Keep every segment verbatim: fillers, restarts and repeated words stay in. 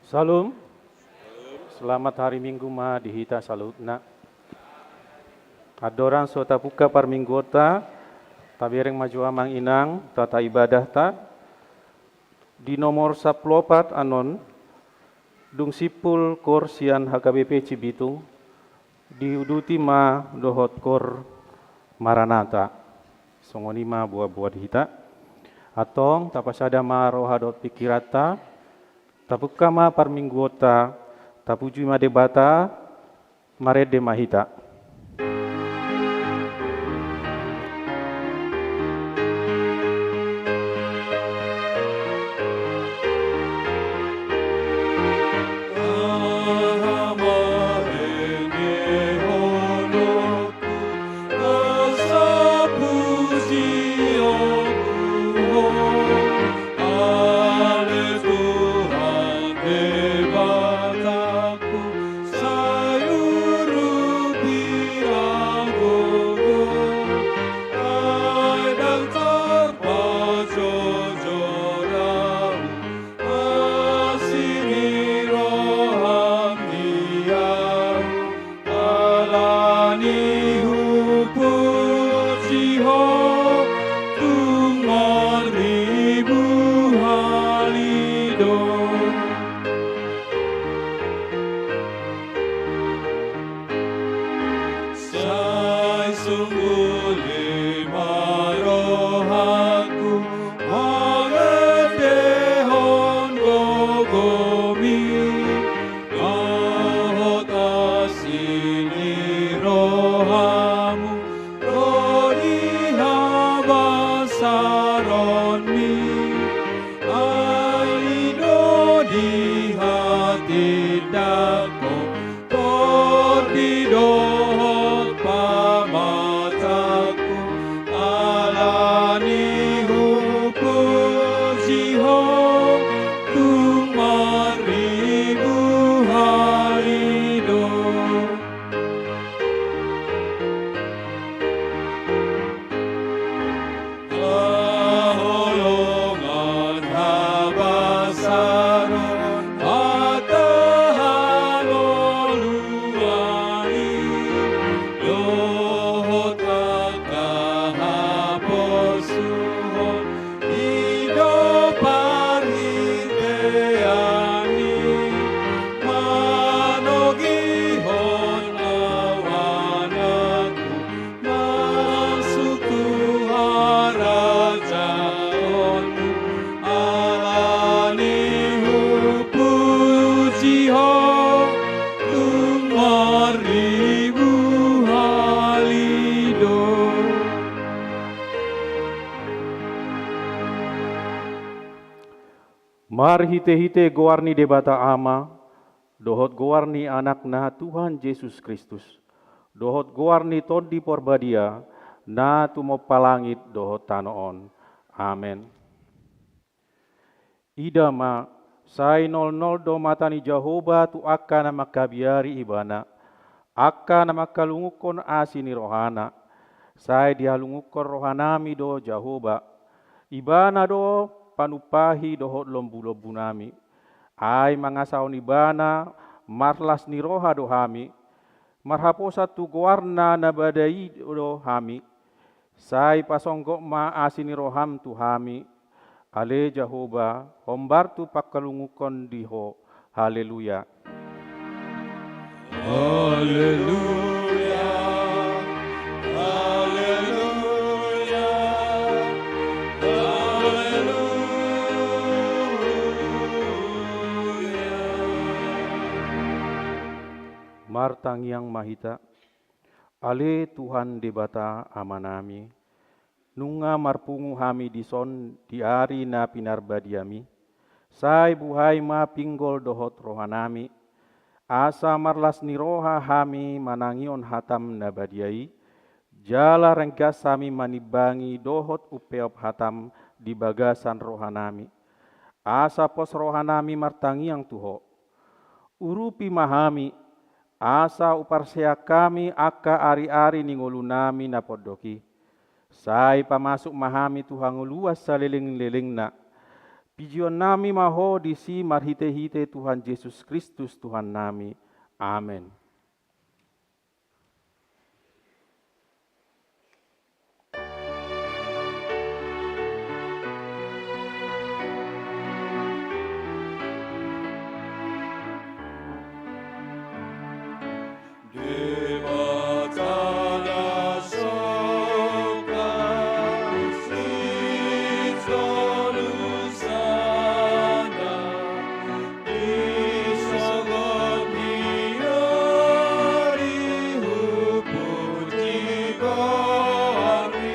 Salam. Selamat hari Minggu ma di hita saluhutna. Andorang so tapungka parmingguonta, tabereng ma jo amang inang tata ibadahta. Di nomor sampulu opat annon, dung simpul koor sian H K B P Cibitung, diuduti ma dohot koor Maranatha. Songon i ma boa-boa di hita. Antong, tapasada ma roha dohot pingkiranta, tapungka ma parmingguonta, tapuji ma Debata, marende ma hita. Asi ni roham di ahu, alani hupuji ho tung marribu hali do. Sai sungguh lima rohangku mangendehon gogomi, dohot asi ni rohamu ro di habasaronmi. Ai do di hatindangku, tondi dohot pamatangku, alani hupuji ho tung marribu hali do. Haholongan, habasaron, hata hangoluan i, dohot angka haposuhon i do parhitean i, manogihon au anakku masuk tu harajaonmu, alani hupuji ho tung marribu hali do. Marhitehite goar ni Debata Ama, dohot goar ni Anakna Tuhan Jesus Kristus, dohot goar ni Tondi Parbadia, na tumompa langit dohot tano on. Amen. Ida ma, sai nolnol do mata ni Jahowa tu angka na mangkabiari Ibana, angka na mangkalungukkon asi ni rohana. Sai dihalungukkon rohanami do Jahowa. Ibana do panumpahi dohot lombulombunami. Ai mangasahon Ibana marlas ni roha do hami. Marhaposan tu goarna na bada i do hami. Sai pasonggop ma asi ni roham tu hami. Ale Jahowa, hombar tu pangkalungukkon di Ho. Haleluya. Haleluya. Haleluya. Haleluya. Martangiang ma hita. Ale Tuhan Debata Amanami, nunga marpungu hami dison di ari na pinarbadiami, sai buhai ma pinggol dohot rohanami, asa marlas ni roha hami manangihon hatam na badia i, jala renggas hami manimbangi dohot umpeop hatam di bagasan rohanami. Asa pos rohanami martangiang tu Ho. Urupi ma hami, asa uparseang hami angka ari-ari ni ngolunami na pondok i. Sai pamasuk ma hami tu hangoluan salelenglelengna. Pijionnami ma Ho disi marhitehite Tuhan Jesus Kristus Tuhannami. Amen. Debata na songkan, sitolusana, di sogot ni ari huhut di goarMi.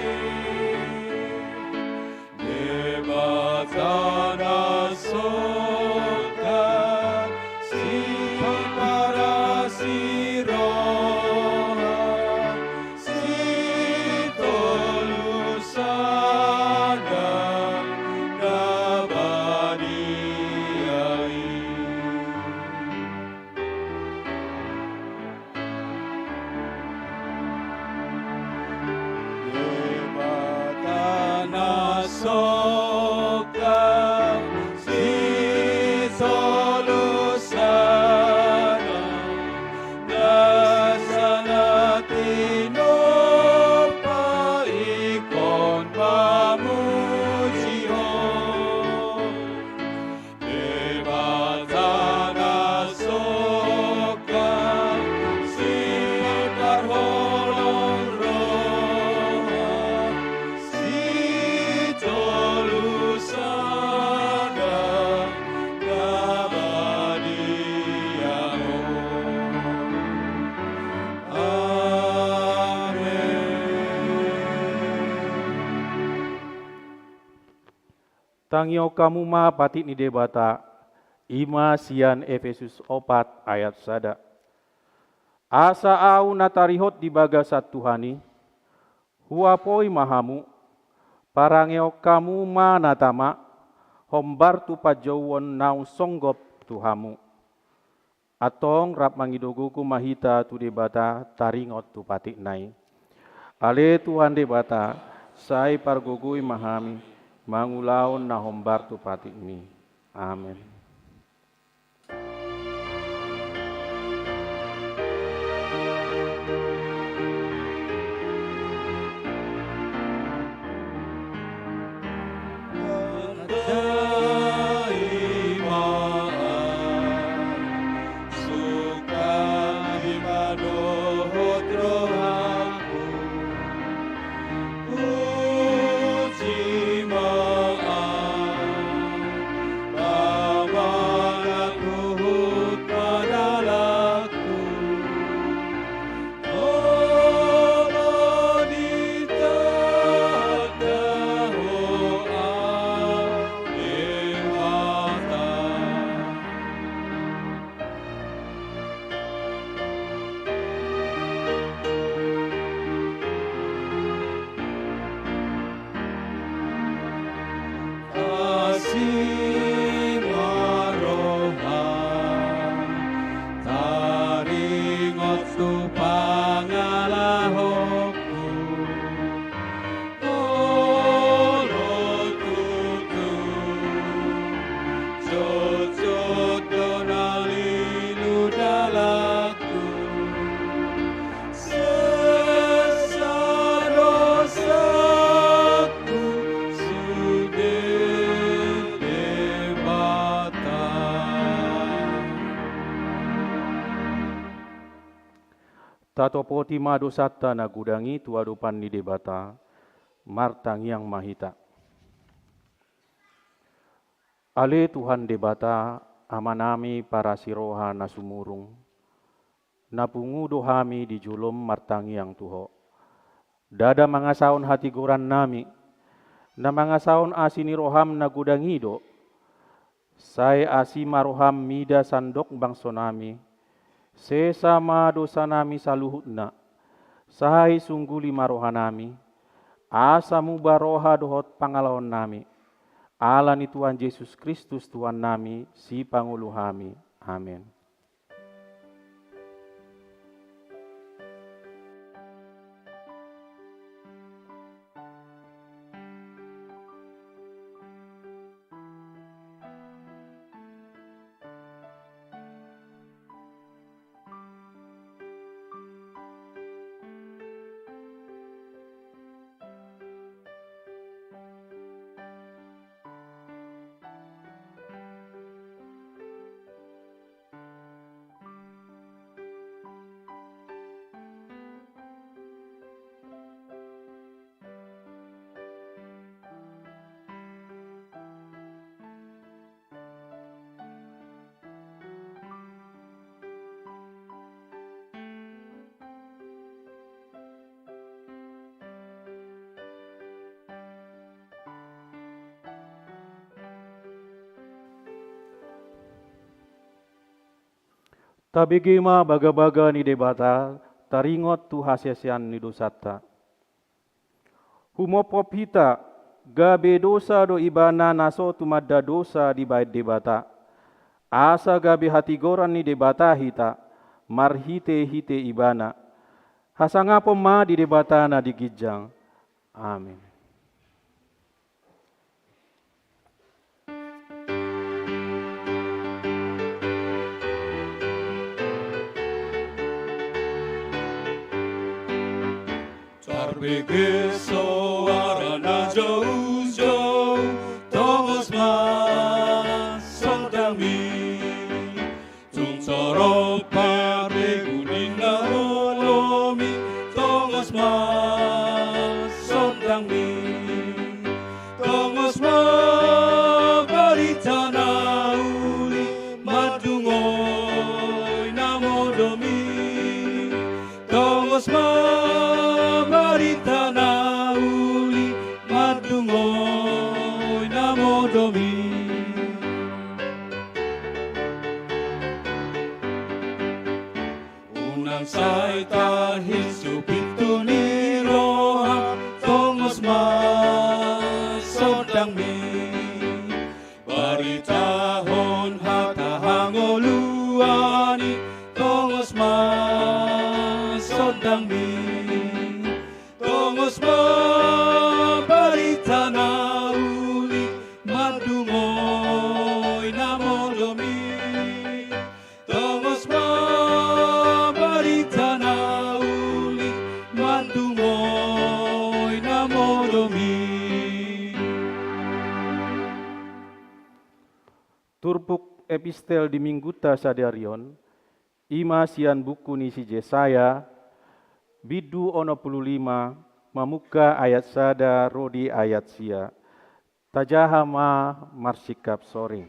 Debata na songkan, siparasi roha, sitolusana, na badia i. Debata na songkan, sitolusana, nasa na tinompa ingkon mamuji Ho. Debata na songkan, siparholong roha, sitolusana, na badia on. Amen. Tangihon hamu ma patik ni Debata, i ma sian Epesus opat ayat sada. Asa ahu na tarihot di bagasan Tuhan i, huapoi ma hamu, parangehon hamu ma na tama, hombar tu panjouon naung songgop tu hamu. Antong rap mangido gogo ma hita tu Debata taringot tu patikna i. Ale Tuhan Debata, sai pargogoi ma hami mangulahon na hombar tu patikMi. Amen. Tandai ma ahu, sungkun i ma dohot rohangku. Puji ma ahu, pamangan huhut ma dalanku. Olo ditanda Ho ahu Debata. Asi ma roham taringot tu pangalahonku. Olo tutu, jotjot do na lilu dalanku. Sesa dosangku sude Debata. Tatopoti ma dosanta na godang i tu adopan ni Debata, martangiang ma hita. Ale Tuhan Debata, Amanami parasi roha na sumurung, na pungu do hami di jolom martangiang tu Ho. Ndada mangasahon hatigorannami, na mangasahon asi ni roham na godang i do. Sai asi ma roham mida sandok bangsonami, sesa ma dosanami saluhutna, sai sungguli ma rohanami, asa muba roha dohot pangalahonnami, ala ni Tuhan Jesus Kristus Tuhannami, Sipangolu hami. Amen. Tabege ma bagabaga ni Debata, taringot tu hasesean ni dosanta. Humophop hita, gabe dosa do ibana na so tumanda dosa dibaen Debata. Asa gabe hatigoran ni Debata hita, marhitehite ibana. Hasangapon ma di Debata na di ginjang. Amen. Tarbege soara na joujou, tongos ma sondangmi. Tung torop parbegu ni na olomi, tongos ma sondangmi. Tongos ma barita na uli mandungoi na modomi. Tongos ma barita na uli mandungoi na modomi. Unang sai tahinsu pintu ni roha, tongos ma sondangmi. Baritahon hata hangoluan i, tongos ma sondangmi. Tongos ma barita na uli mandungoi na modomi. Tongos ma barita na uli mandungoi na modomi. Turpuk epistel di minggunta sadari on, i ma sian buku ni si Jesaya, bindu onom pulu lima, mamungka ayat sada ro di ayat sia. Tajaha ma marsingkap soring.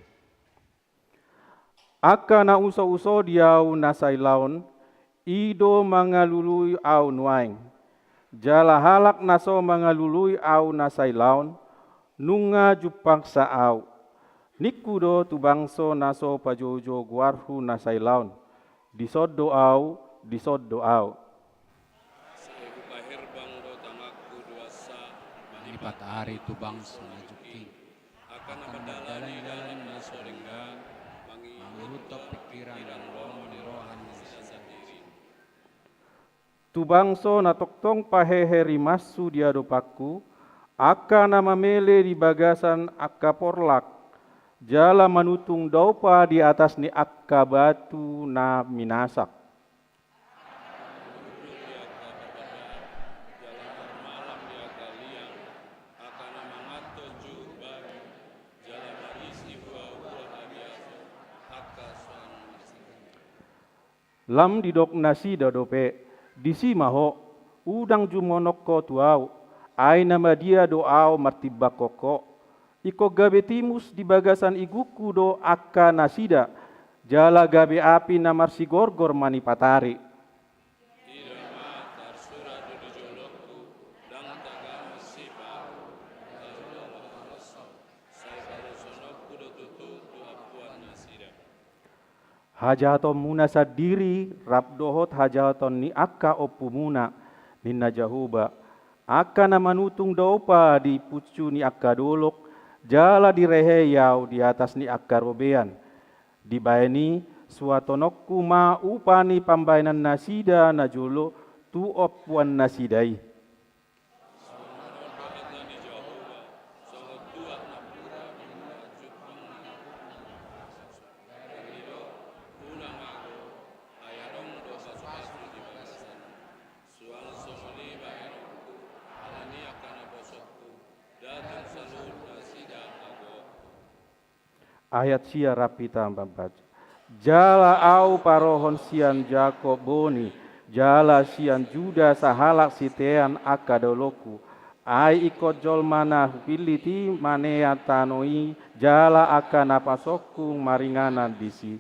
Angka na usouso di ahu na sailaon, i do mangalului ahu nuaeng. Jala halak na so mangalului ahu na sailaon, nunga jumpangsa ahu. Ningku do tu bangso na so pajoujou goarhu na sailaon, dison do ahu, dison do ahu. Sai hupaherbang do tanganku doasa manipat ari tu bangso na jungking. Angka na mandalani dalan na so denggan, mangihuthon pingkiran lomo ni roha ni nasida sandiri. Tu bangso na tongtong pahehe rimashu di adopanku, angka na mamele di bagasan angka porlak, jala manutung daupa di atas ni angka batu na minasak. Lam didok nasida dope, disi ma ho, unang jumonok ho tu ahu, ai na madia do ahu martimbangkon ho. Ingkon gabe timus di bagasan igungku do angka nasida, jala gabe api na marsigorgor manipat ari. Ida ma tarsurat do di jolongku, ndang tagamon sipahu, jala ndang tagamon sai balosononku do tutu tu ompuan nasida. Hajahatonmuna sandiri rap dohot hajahaton ni angka ompumuna, ninna Jahowa. Angka na manutung daupa di punsu ni angka dolok, jala direhei ahu di atas ni angka robean. Dibaen i, suatononku ma upa ni pambaenan nasida na jolo tu ompuan nasida i. Ayat sia rap hita mambaca. Jala ahu parohon sian Jakob boni, jala sian Juda sahalak sitean angka dolokku. Ai ingkon jolma na hupillit i manean tano i, jala angka na pasongkung maringanan disi.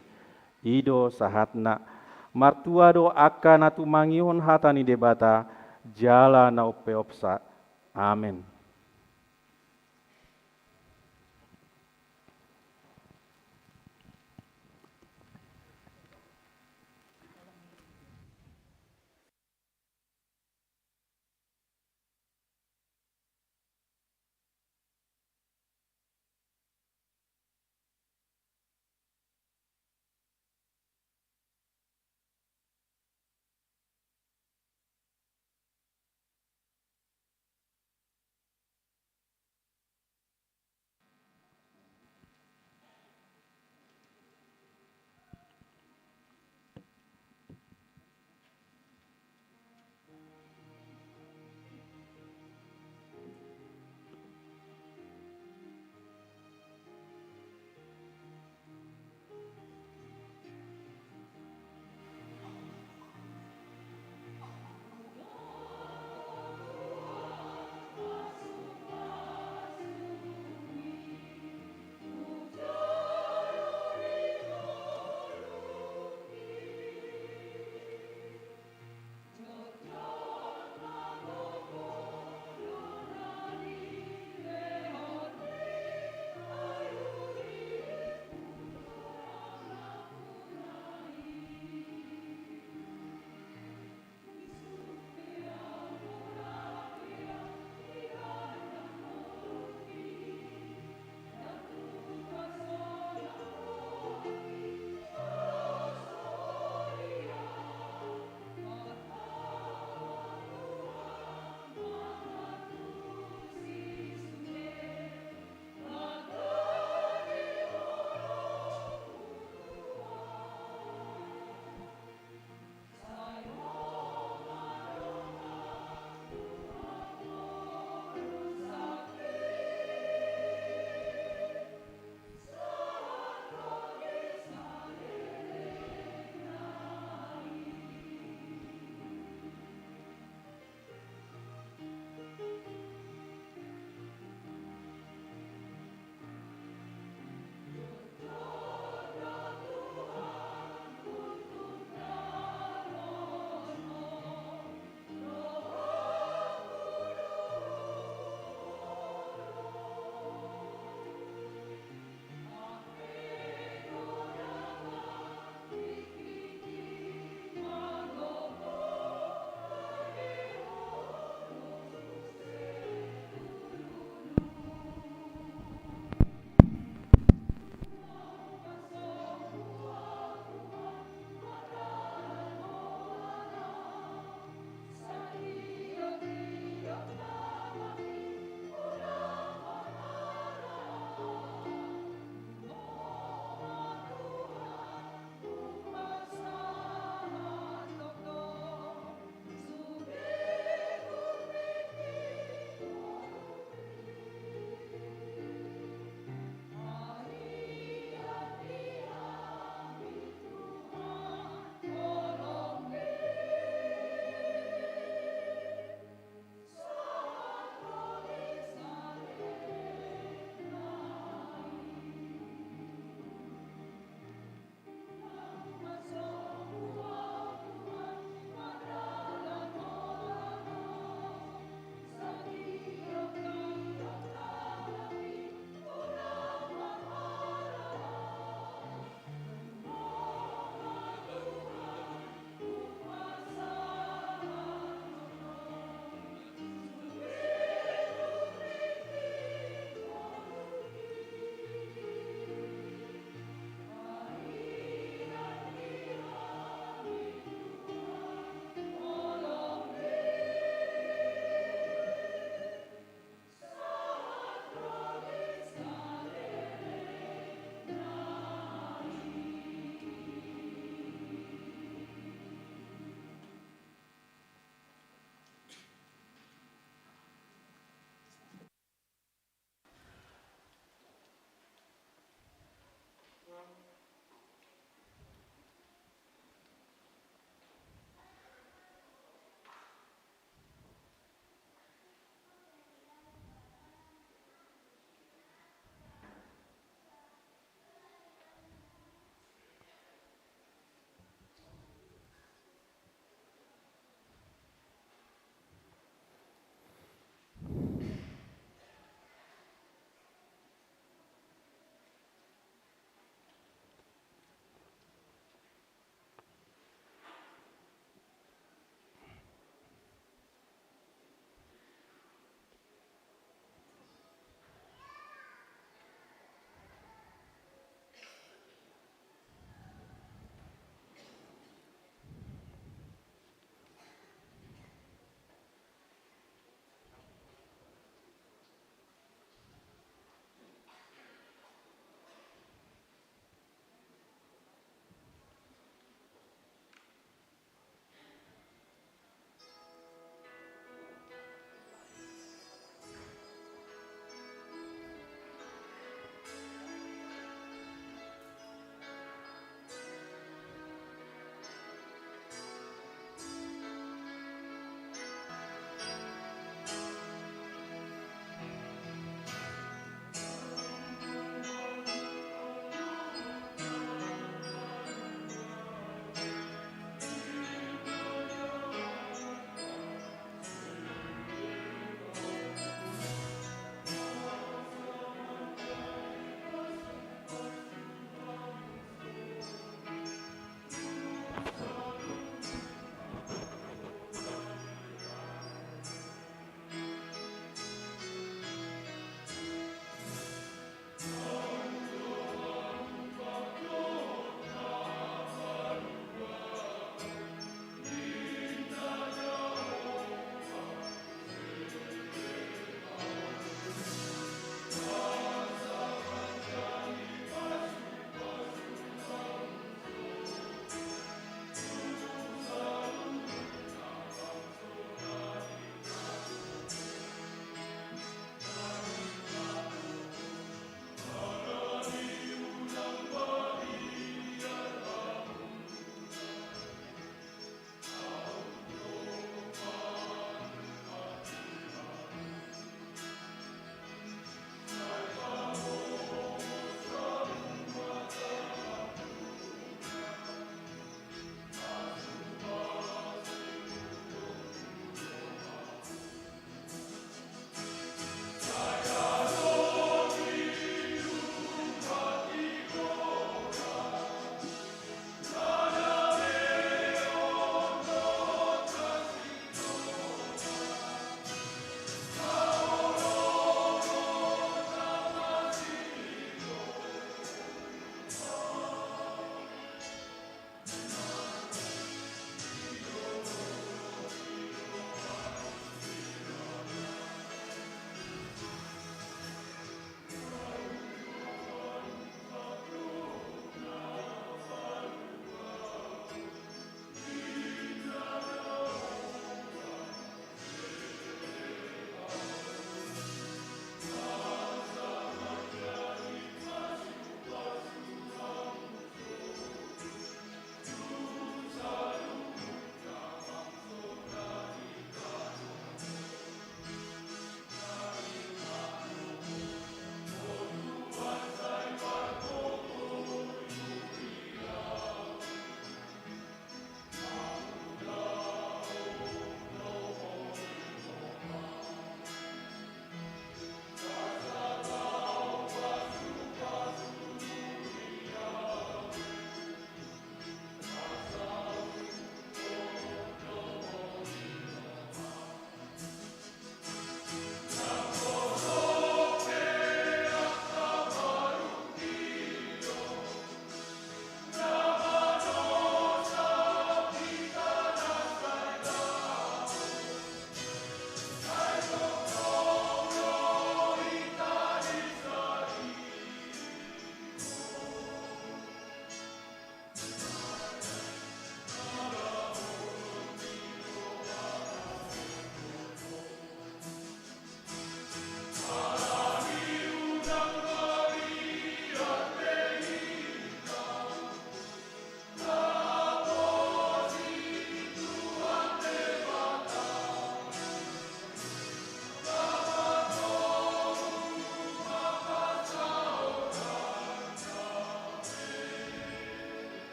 I do sahatna. Martua do angka na tumangihon hata ni Debata, jala na umpeopsa. Amen.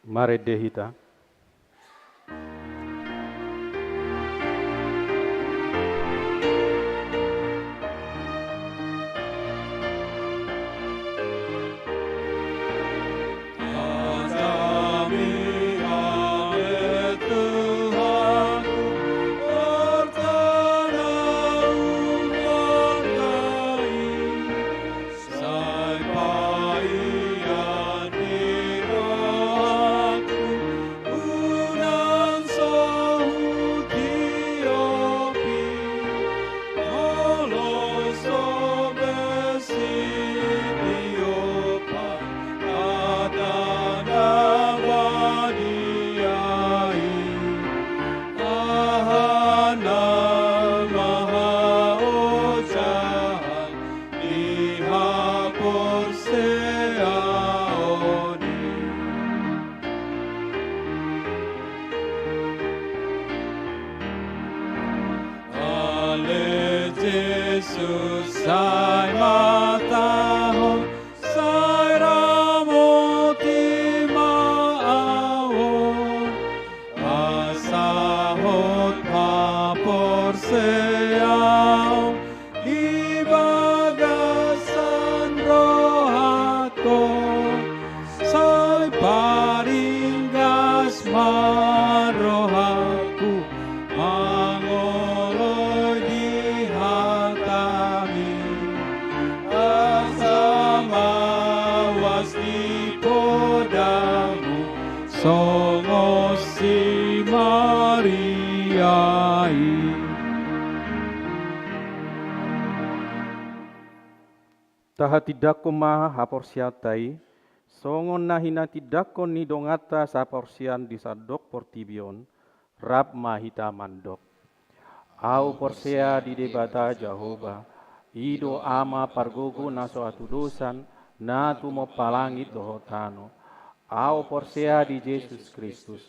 Marende hita. Sai paia ni rohangku, unang so hutiopi, molo so boi sitiopan hata na badia i. Aha nama haojahan di haporseaon i. Ale Jesus, sai matahon, sai ramoti ma ahu on, asa hot haporseaon di bagasan rohangku, sai paringgas ma rohangku mangoloi di hatami, asa mauas di podamu songon si Maria i. Tahatindangkon ma haporseaonta i, songon na hinatindangkon ni donganta saporseaon di sandok portibi on, rap ma hita mandok. Ahu porsea di Debata Jahowa, i do Ama pargogo na so hatudosan, na tumompa langit dohot tano. Ahu porsea di Jesus Kristus,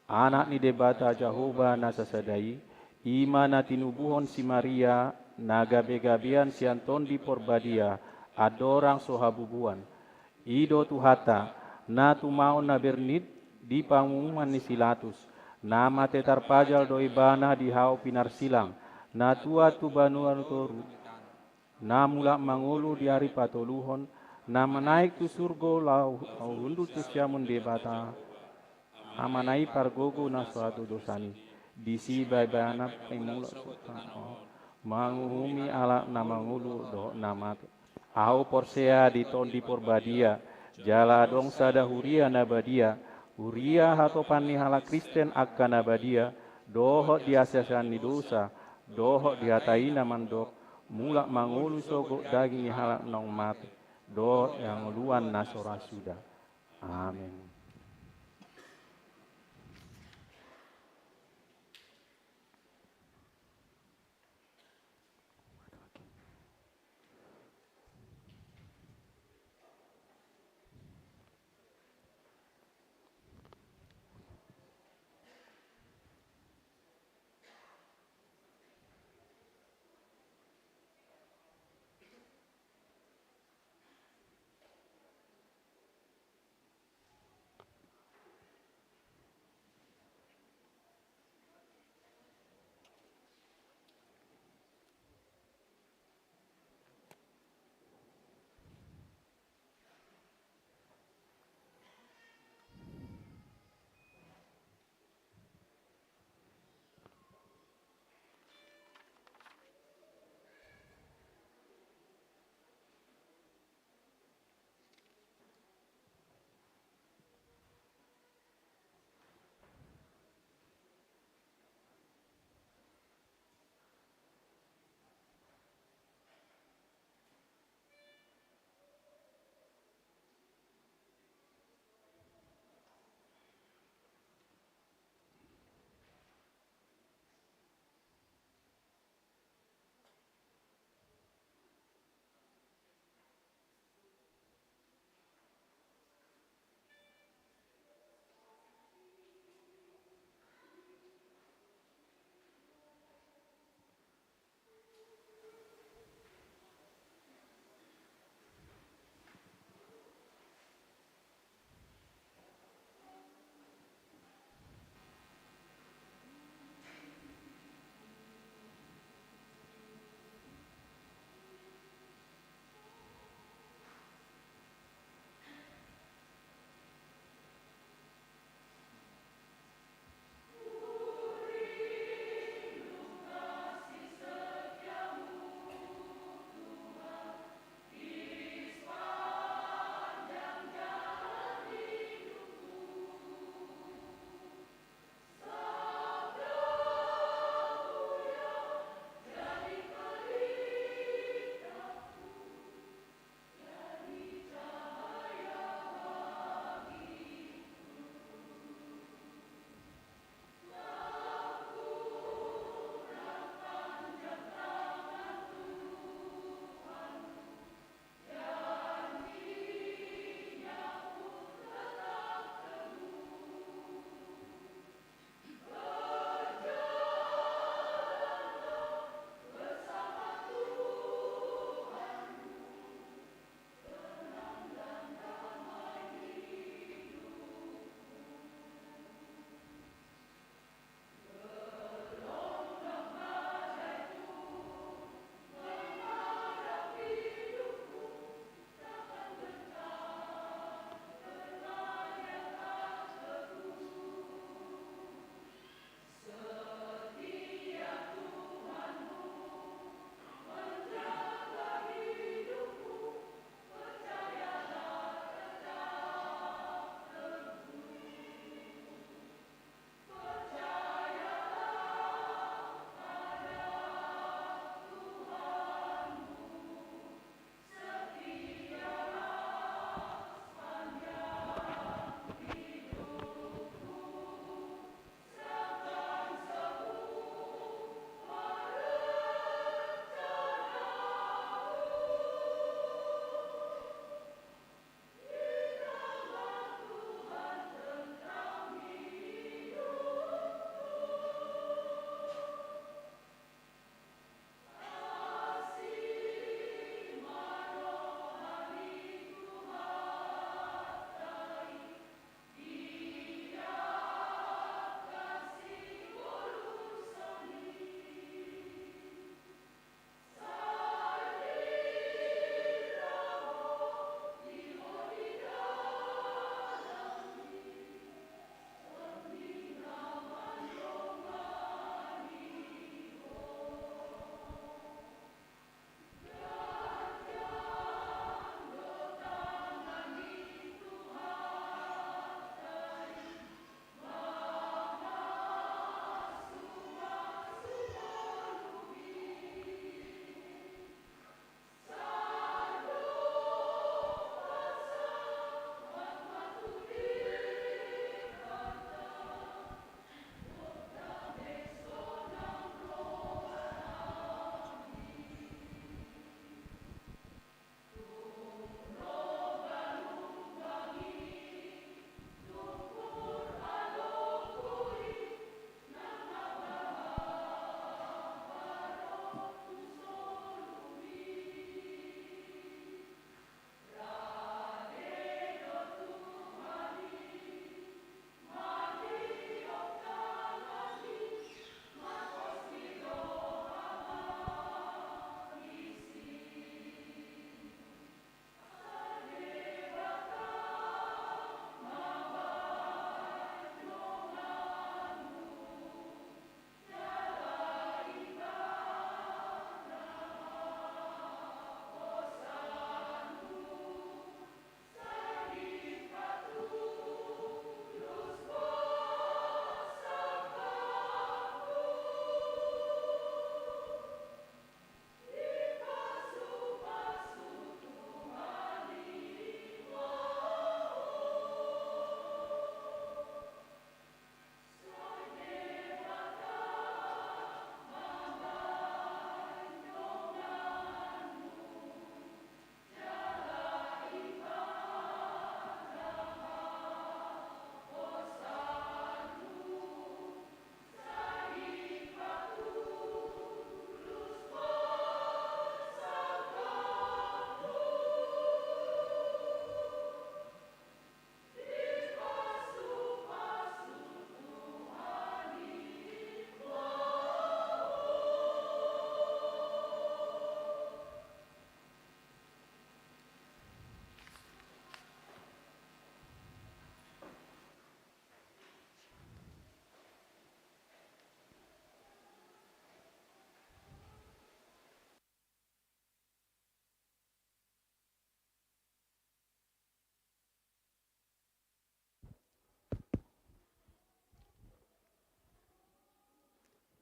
Anak ni Debata Jahowa na sasada i, i ma na tinubuhon si Maria, na gabegabean sian Tondi Porbadia, andorang so habubuan. I do Tuhanta, na tumaon na bernit di panguhuman ni si Latus, na mate tarpajal do Ibana di hau pinarsilang, na tuat tu banua ni toru, na mulak mangolu di ari patoluhon, na manaek tu surgo laho hundul tu siamun Debata, Amana i pargogo na so hatudosan i. Disi Ibana pe mulak tu tano, manguhumi halak na mangolu dohot na mate. Ahu porsea di Tondi Porbadia, jala adong sada huria na badia, huria hatopan ni halak Kristen angka na badia, dohot di haseasean ni dosa, dohot di hata i na mandok, mulak mangolu sogot daging ni halak naung mate, dohot di hangoluan na so ra suda. Amen.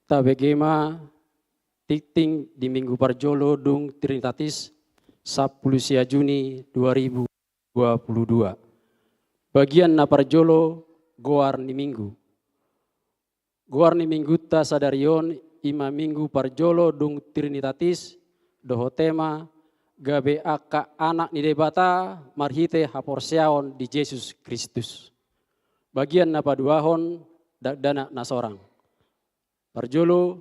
Tabege ma tingting di minggu parjolo dung Trinitatis, sampulu sia Juni dua ribu dua puluh dua. Bagian na parjolo, goar ni minggu. Goar ni minggunta sadari on i ma minggu parjolo dung Trinitatis, dohot tema gabe angka anak ni Debata marhite haporseaon di Jesus Kristus. Bagian na paduahon, dakdanak na sorang. Parjolo,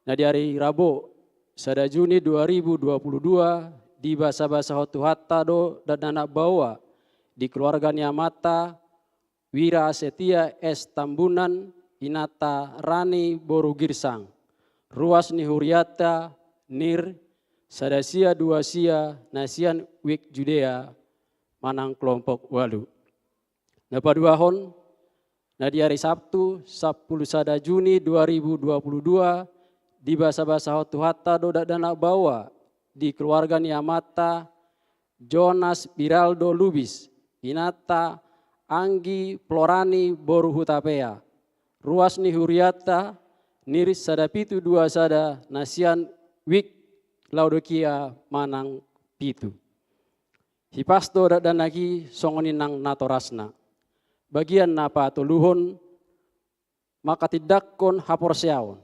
na di ari Rabo, sada Juni dua ribu dua puluh dua, dibasabasahon Tuhanta do dakdanak baoa di keluarga ni amanta, Wira Setia S Tambunan, inanta Rani boru Girsang, ruas ni hurianta, Nir, sada sia dua sia, na sian Wik Judea manang kelompok ualu. Na paduahon, na di ari Sabtu, sampulu sada Juni dua ribu dua puluh dua, dibasabasahon Tuhanta do dakdanak baoa di keluarga ni amanta, Jonas Biraldo Lubis, inanta Anggi Florani boru Hutapea, ruas ni hurianta, Nir sada pitu dua sada, na sian Wik Laodikia manang pitu. Hipas do dakdanak i songon i nang natorasna. Bagian na patoluhon, mangkatindangkon haporseaon.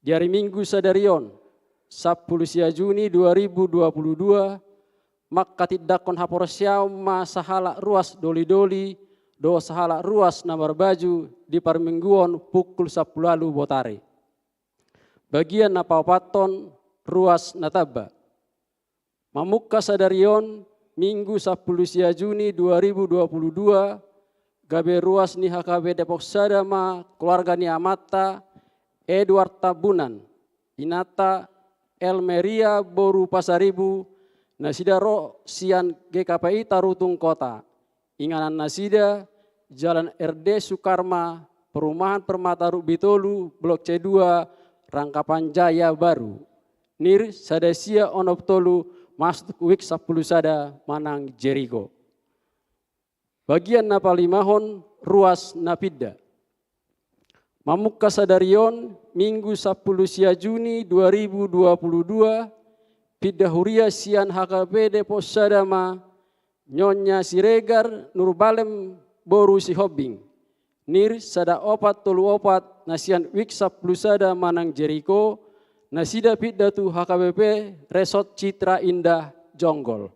Di ari Minggu sadari on, sampulu sia Juni dua ribu dua puluh dua, mangkatindangkon haporseaon ma sahalak ruas dolidoli dohot sahalak ruas na marbaju di parmingguon pukul sampulu ualu botari. Bagian na paopathon, ruas na tamba. Mamungka sadari on, Minggu sampulu sia Juni dua ribu dua puluh dua, gabe ruas ni H K B Depok Sada ma keluarga ni amanta, Edward Tambunan, inanta Elmeria boru Pasaribu, nasida ro sian G K P I Tarutung Kota. Inganan nasida, Jalan R D Sukarma, Perumahan Permata Rugbi tolu, Blok C dua, Rangkapan Jaya Baru. Nir sada sia onom tolu, masuk Wik sampulu sada manang Jeriko. Bagian na palimahon, ruas na pinda. Mamungka sadari on, Minggu sampulu sia Juni dua ribu dua puluh dua, pinda huria sian H K B Depok Sada ma, Nyonya Siregar Nurbalem boru Sihombing, Nir sada opat tolu opat, na sian Wik sampulu sada manang Jeriko, nasida pinda tu H K B P Resort Citra Indah Jonggol.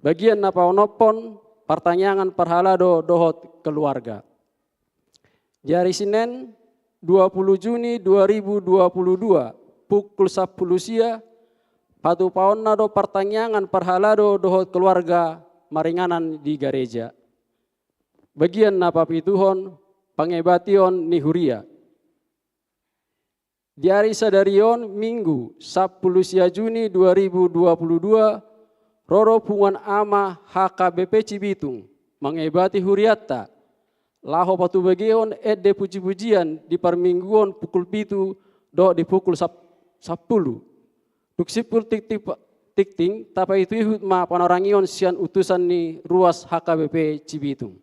Bagian na paonomhon, partangiangan parhalado dohot keluarga. Di ari Senen, dua puluh Juni dua ribu dua puluh dua, pukul sampulu sia, patupaonna do partangiangan parhalado dohot keluarga maringanan di gareja. Bagian na papituhon, pangebation ni huria. Di ari sadari on, Minggu sampulu sia Juni dua ribu dua puluh dua, ro do punguan ama H K B P Cibitung mangebati hurianta, laho patubegehon ende pujipujian di parmingguon pukul pitu dohot di pukul sap-, sampulu. Dung simpul tingting pa-, tingting, tapaihutihut ma panorangion sian utusan ni ruas H K B P Cibitung.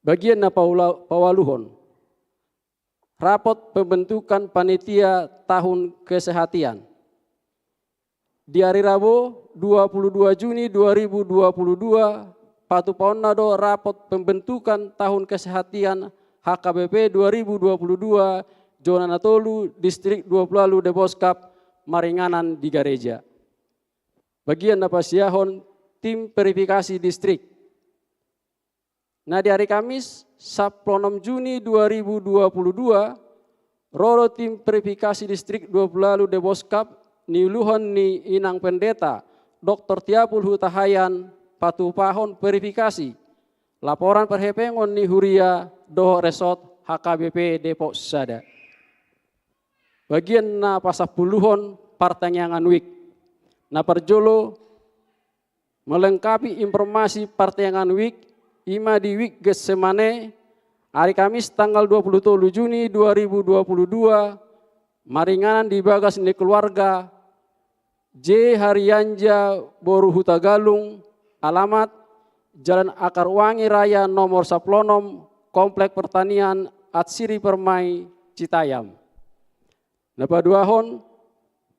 Bagian na paula-, paualuhon. Rapot pembentukan panitia tahun kesehatan. Di ari Rabo, dua puluh dua Juni dua ribu dua puluh dua, patupaonna do rapot pembentukan tahun kesehatan H K B P dua ribu dua puluh dua, zona na tolu, distrik dua puluh ualu Deboskap, maringanan di gareja. Bagian na pasiahon, tim verifikasi distrik. Na di ari Kamis, sampulu onom Juni dua ribu dua puluh dua, ro do tim verifikasi distrik dua puluh ualu Deboskap, niuluhon ni Inang Pendeta, Doktor Tiapul Hutahaean, patupahon verifikasi laporan parhepengon ni huria dohot resort H K B P Depok Sada. Bagian na pasampuluhon, partangiangan wik. Na parjolo, melengkapi informasi partangiangan wik, i ma di Wik Getsemane, ari Kamis tanggal dua puluh tolu Juni dua ribu dua puluh dua, maringanan di bagas ni keluarga J Harianja boru Hutagalung, alamat Jalan Akar Wangi Raya nomor sampulu onom, Komplek Pertanian Atsiri Permai Citayam. Na paduahon,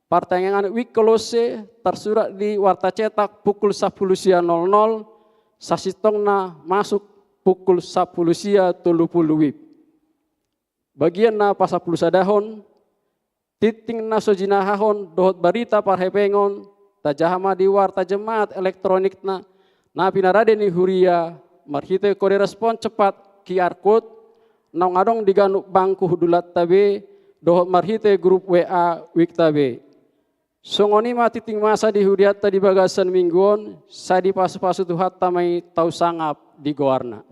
partangiangan Wijk Kolose tarsurat di warta cetak pukul sampulu sia nol nol, sasintongna masuk pukul sampulu sia tolu pulu WIB. Bagian na pasampulu sadahon, tingting na so jinahahon dohot barita parhepengon, tajaha ma di warta jemaat elektronikna, na pinarade ni huria, marhite kode respon cepat, Q R code, naung adong di ganup bangku hundulanta be, dohot marhite grup W A Wikta be. Songon i ma tingting masa di hurianta di bagasan minggu on, sai dipasupasu Tuhanta ma i tau sangap di goarna.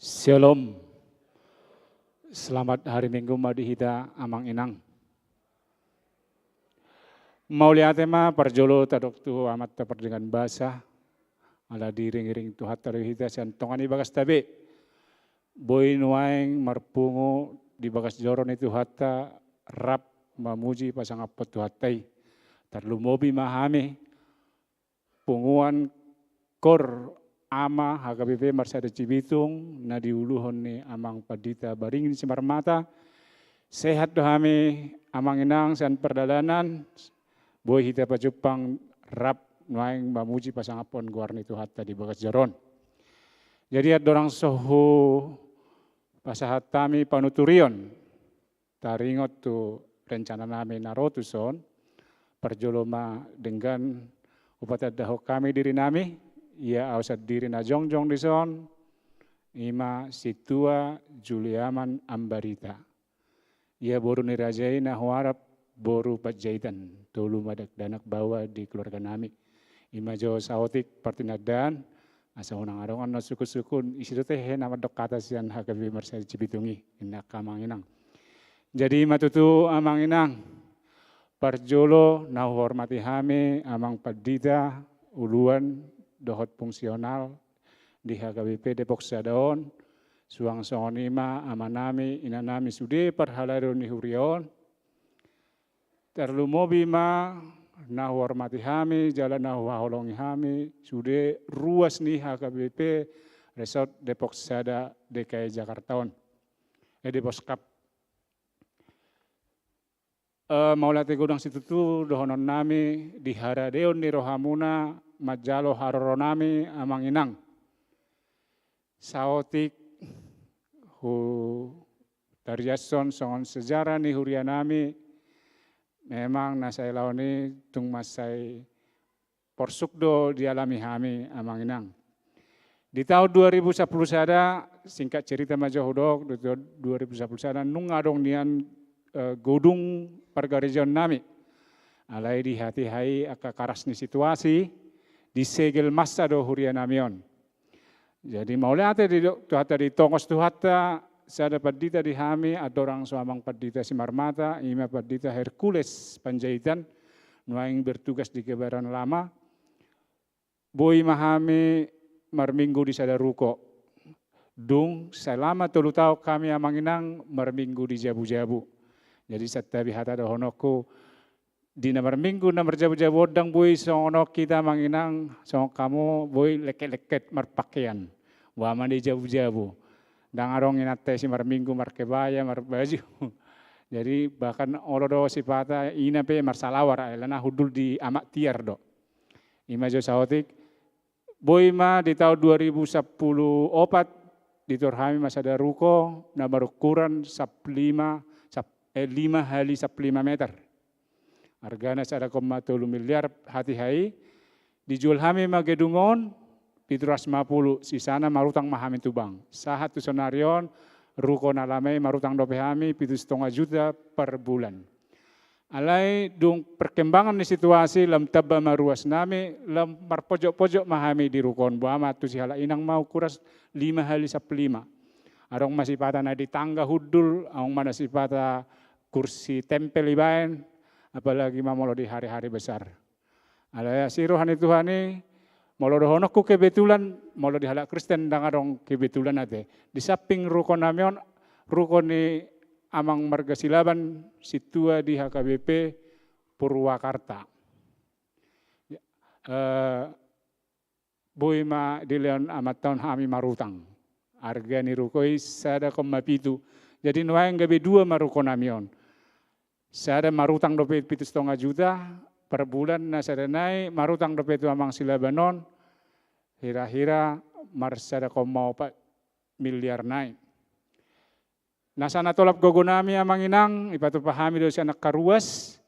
Shalom. Selamat hari Minggu ma di hita amang inang. Mauliate ma parjolo tadok tu Amanta Pardenggan Basa, ala diiring-iring Tuhanta do hita sian tonga ni bagasta be. Boi nuaeng marpungu di bagas joro ni Tuhanta, rap mamuji pasangaphon Tuhanta i. Tarlumobi ma hami punguan Koor Ama H K B P Marsada Cibitung na diuluhon ni Amang Pandita Baringin Simarmata. Sehat do hami amang inang sian pardalanan, boi hita pajumpang rap nuaeng mamuji pasangaphon goar ni Tuhanta di bagas joro on. Jadi andorang so hupasahat hami panuturion, taringot tu rencana nami na ro tuson, parjolo ma denggan hupatandahon hami diri nami, ia ahu sandiri na jongjong dison, i ma Sintua Juliaman Ambarita. Ia boru ni raja i na huarap boru Panjaitan, tolu ma dakdanak baoa di keluarga nami. I ma jo saotik partinandaan, asa unang adong annon sungkun-sungkun, ise do tehe na mandok hata sian H K B P Marsada Cibitung i, ninna angka amang inang. Jadi i ma tutu amang inang, parjolo na huhormati hami amang pandita, uluan dohot fungsional di H K B P Depok Sada on, suang songon i ma ama nami, ina nami sude parhalado ni huria on, tarlumobi ma na huhormati hami, jala na huhaholongi hami, sude ruas ni H K B P Resort Depok Sada D K I Jakarta on. Eh, Deposkap. Eh, mauliate godang situtu dohonon nami di haradeon ni rohamuna manjalo haroro nami amang inang. Saotik hutariashon songon sejarah ni huria nami, memang na sailaon i tung mansai porsuk do dialami hami amang inang. Di taon dua ribu sampulu sada, singkat cerita ma jo hudok, di taon dua ribu sampulu sada nunga adong nian, eh, godung pargarejaon nami. Alai di hatiha i angka karas ni situasi, disegel massa do huria nami on. Jadi mauliate di do-, Tuhanta, ditongos Tuhanta sada pandita di hami, andorang so amang pandita Simarmata, i ma Pandita Hercules Panjaitan, nuaeng bertugas di Kebayoran Lama, boi ma hami marminggu di sada ruko. Dung selama tolu taon hami amang inang marminggu di jabu-jabu. Jadi santabi hata dohononku, di na marminggu na marjabu-jabu on ndang boi songon on hita amang inang, songon hamu boi lengket-lengket marpakean. Boha ma di jabu-jabu. Ndang adong inanta i simarminggu markebaya, marbaju. Jadi bahkan olo do sipata ina pe marsalawar, alana hundul di amak tiar do. I ma jo saotik, boi ma di taon dua ribu sampulu opat, ditor hami ma sada ruko na marukuran sampulu lima, sap-, eh, lima hali sampulu lima meter. Argana sada koma tolu miliar hatiha i, dijual hami ma gedung on, pitu ratus lima puluh, sisana marutang ma hami tu bank. Sahat tu saonari on, ruko na lama i marutang dope hami pitu setengah juta per bulan. Alai dung perkembangan ni situasi, lam tamba ma ruas nami, lam marpojok-pojok ma hami di ruko on, boha ma tu si halak inang ma ukuran lima hali sampulu lima. Adong ma sipata na di tangga hundul, adong ma na sipata kursi tempel ibaen, apalagi ma molo di hari-hari besar. Alai asi roha ni Tuhan i, Molo dohononku kebetulan, molo di halak Kristen ndang adong kebetulan ate. Di samping ruko nami on, ruko ni amang marga Silaban, sintua di H K B P Purwakarta. Eh, boi ma dilehon amanta on hami marutang. Arga ni ruko i sada koma pitu. Jadi nuaeng gabe dua ma ruko nami on. Sada marutang dope pitu setengah juta per bulan, na sada nai marutang dope tu amang Silaban on, hira-hira marsada koma opat miliar nai. Na sai na tolap gogo nami amang inang, ipatupa hami do sian angka ruas,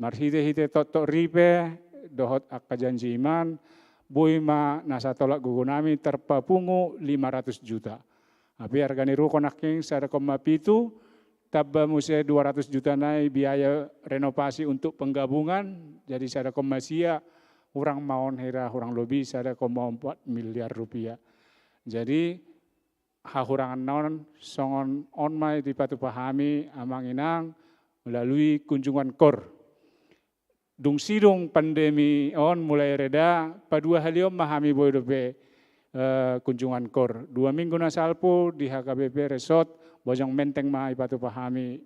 marhite-hite toktok ripe, dohot angka janji iman, boi ma na sai tolap gogo nami tarpapungu lima ratus juta. Tapi arga ni ruko nangkin sada koma pitu, tamba muse dua ratus juta nai biaya renovasi untuk penggabungan, jadi sada koma sia, hurang ma on hira hurang lobi sada koma opat miliar rupiah. Jadi, hahurangan na on, songon on ma dipatupa hami, amang inang, melalui kunjungan kor. Dung sidung pandemi on mulai reda, paduahalihon ma hami boi dope, eh, kunjungan kor. Dua minggu na salpu di H K B P Resort, Bojong Menteng ma ipatupa hami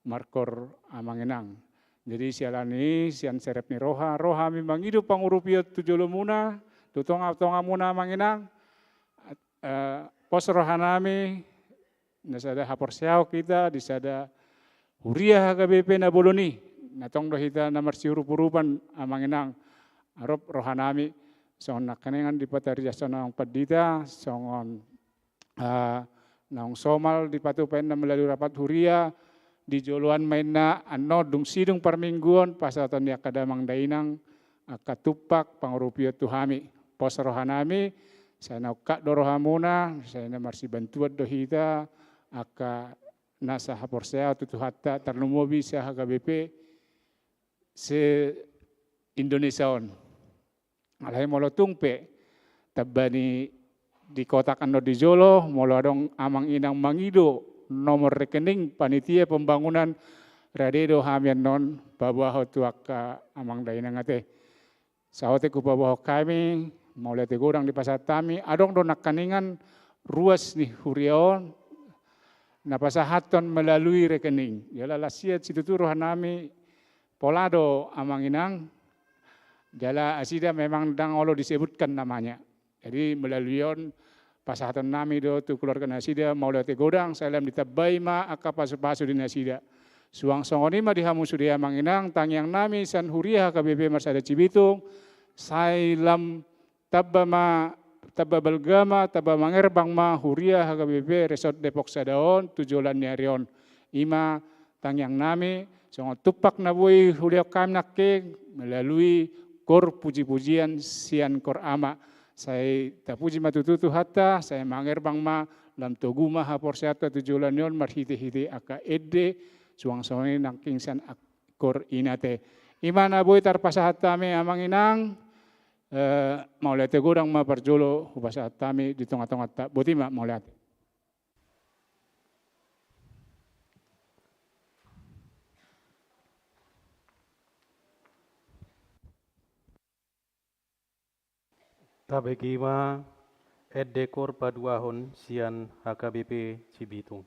markor amang inang. Jadi siala ni i, sian serep ni roha, ro hami mangido pangurupion tu jolomuna, tu tonga-tongamuna amang inang, eh, pos roha nami, na sada haporseaon hita, di sada huria H K B P na bolon i, na tong do hita na marsiurup-urupan amang inang, arop roha nami, songon nangkiningan dipatarjasahon amang pandita, songon, eh, naung somal dipatupa inna melalui rapat huria, di joloan ma inna annon dung sidung parmingguon, pasahaton ni angka damang dainang, angka tumpak pangurupion tu hami. Pos roha nami, sai na ungkap do rohamuna, sai na marsibantuan do hita, angka nasa haporseaon tu Tuhanta, tarlumobi se-H K B P se-Indonesia on. Alai molo tung pe, tamba ni di kotak annon di jolo, molo adong amang inang mangido nomor rekening panitia pembangunan, rade do hami annon paboahon tu angka amang dainang ate. Saotik hupaboahon hami, mauliate godang dipasahat hami, adong do nangkiningan ruas ni huria on, na pasahathon melalui rekening. Jala las ia situtu roha nami, pola do amang inang, jala nasida memang ndang olo disebutkan namanya. Jadi melalui on pasahaton nami do tu keluarga nasida, mauliate godang, sai lam ditambai ma angka pasu-pasu di nasida. Suang songon i ma di hamu sude amang inang, tangiang nami sian huria H K B P Marsada Cibitung, sai lam tamba ma, tamba balga ma, tamba mangerbang ma huria H K B P Resort Depok Sada on tu joloan ni ari on. I ma tangiang nami, songon tumpak na boi hulehon hami nangkin, melalui kor puji-pujian sian kor ama. Sai tapuji ma tutu Tuhanta, sai mangerbang ma, lam togu ma haporseaonta tu joloan ni on marhite-hite angka ende, suang songon i nangkin sian ak-, kor i ate. I ma na boi tarpasahat hami amang inang, eh, mauliate godang ma parjolo hupasahat hami di tonga-tonganta. Boti ma, mauliate. Tabege ma ende kor paduahon sian H K B P Cibitung.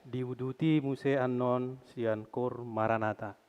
Diuduti muse annon sian kor Maranatha.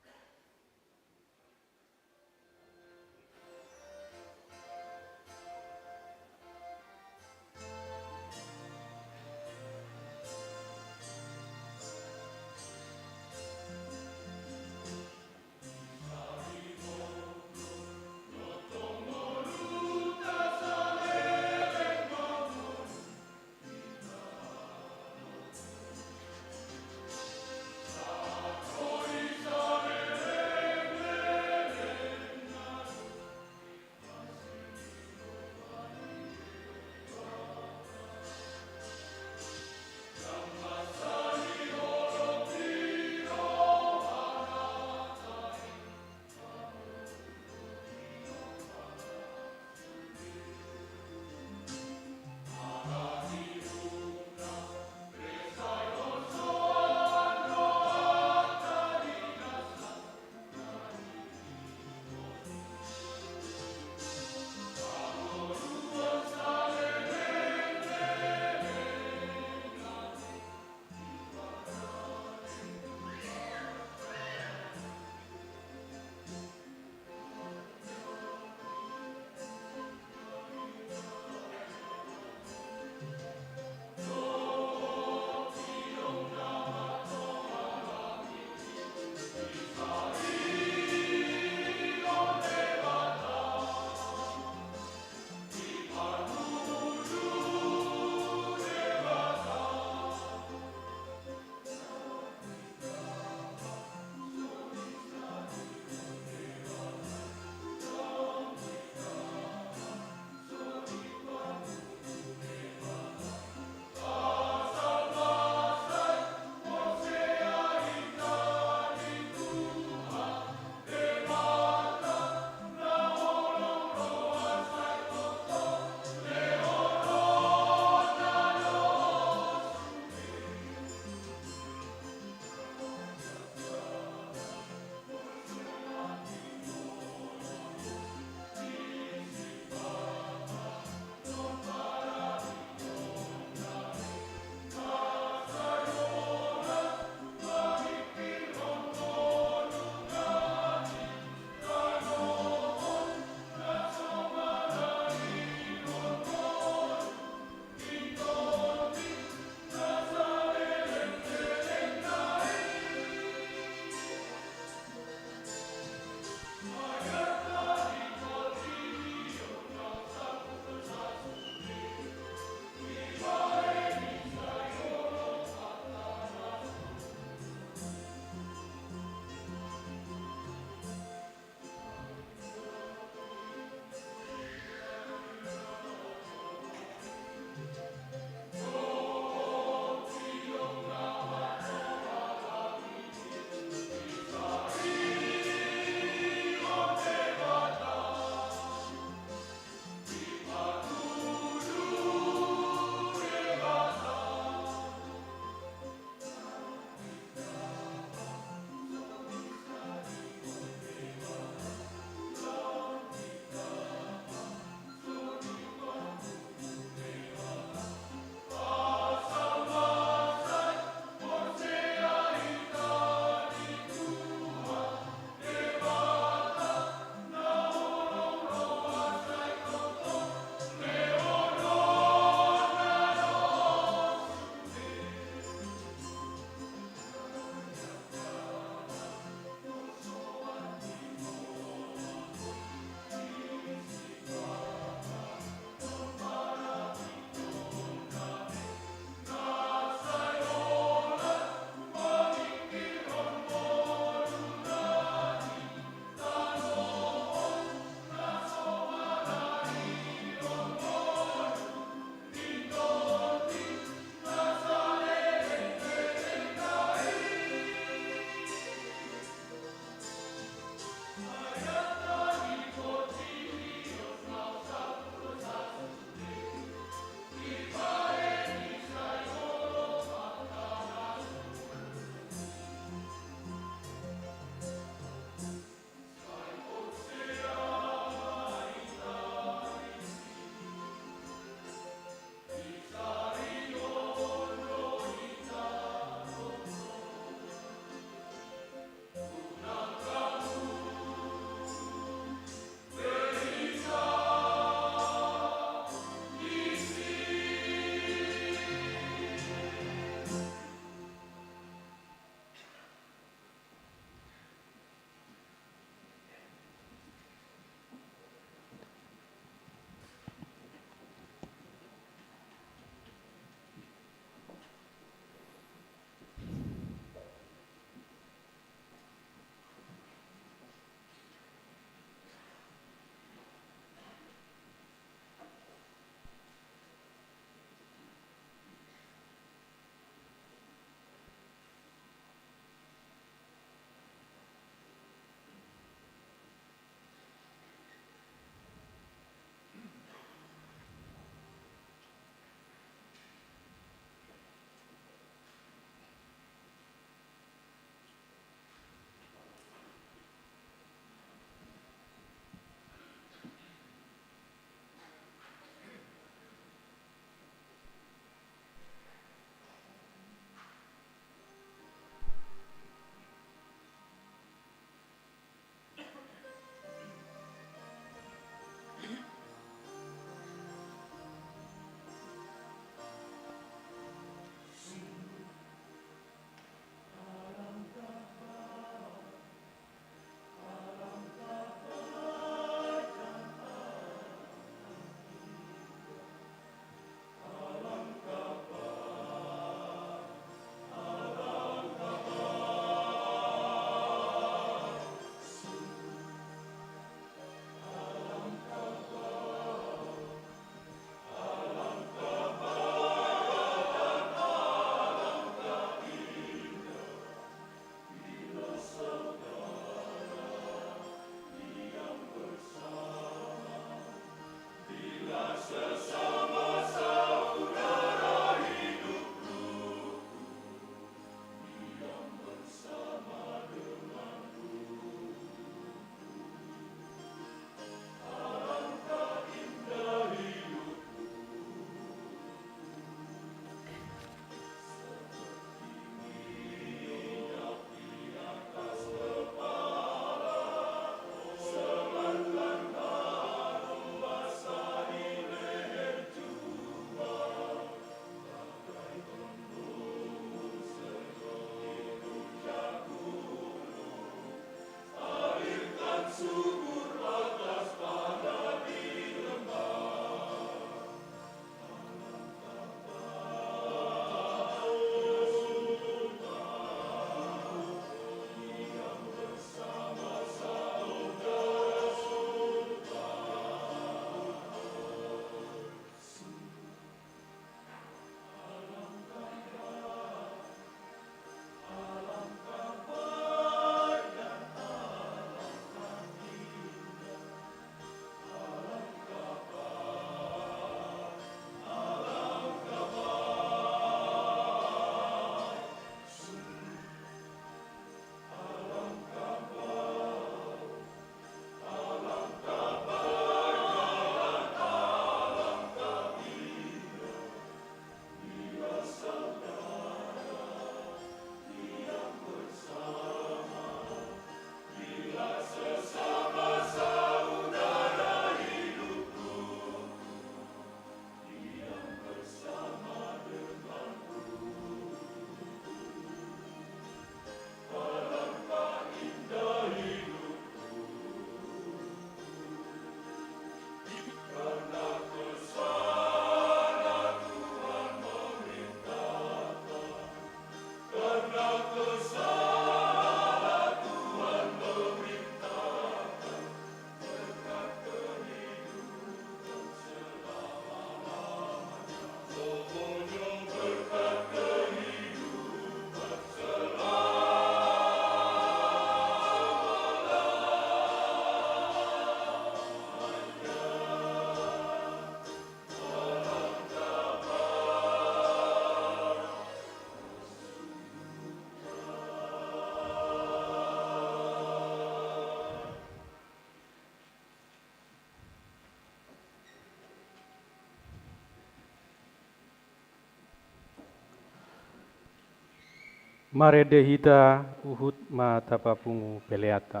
Marende hita, huhut ma tapapungu peleanta.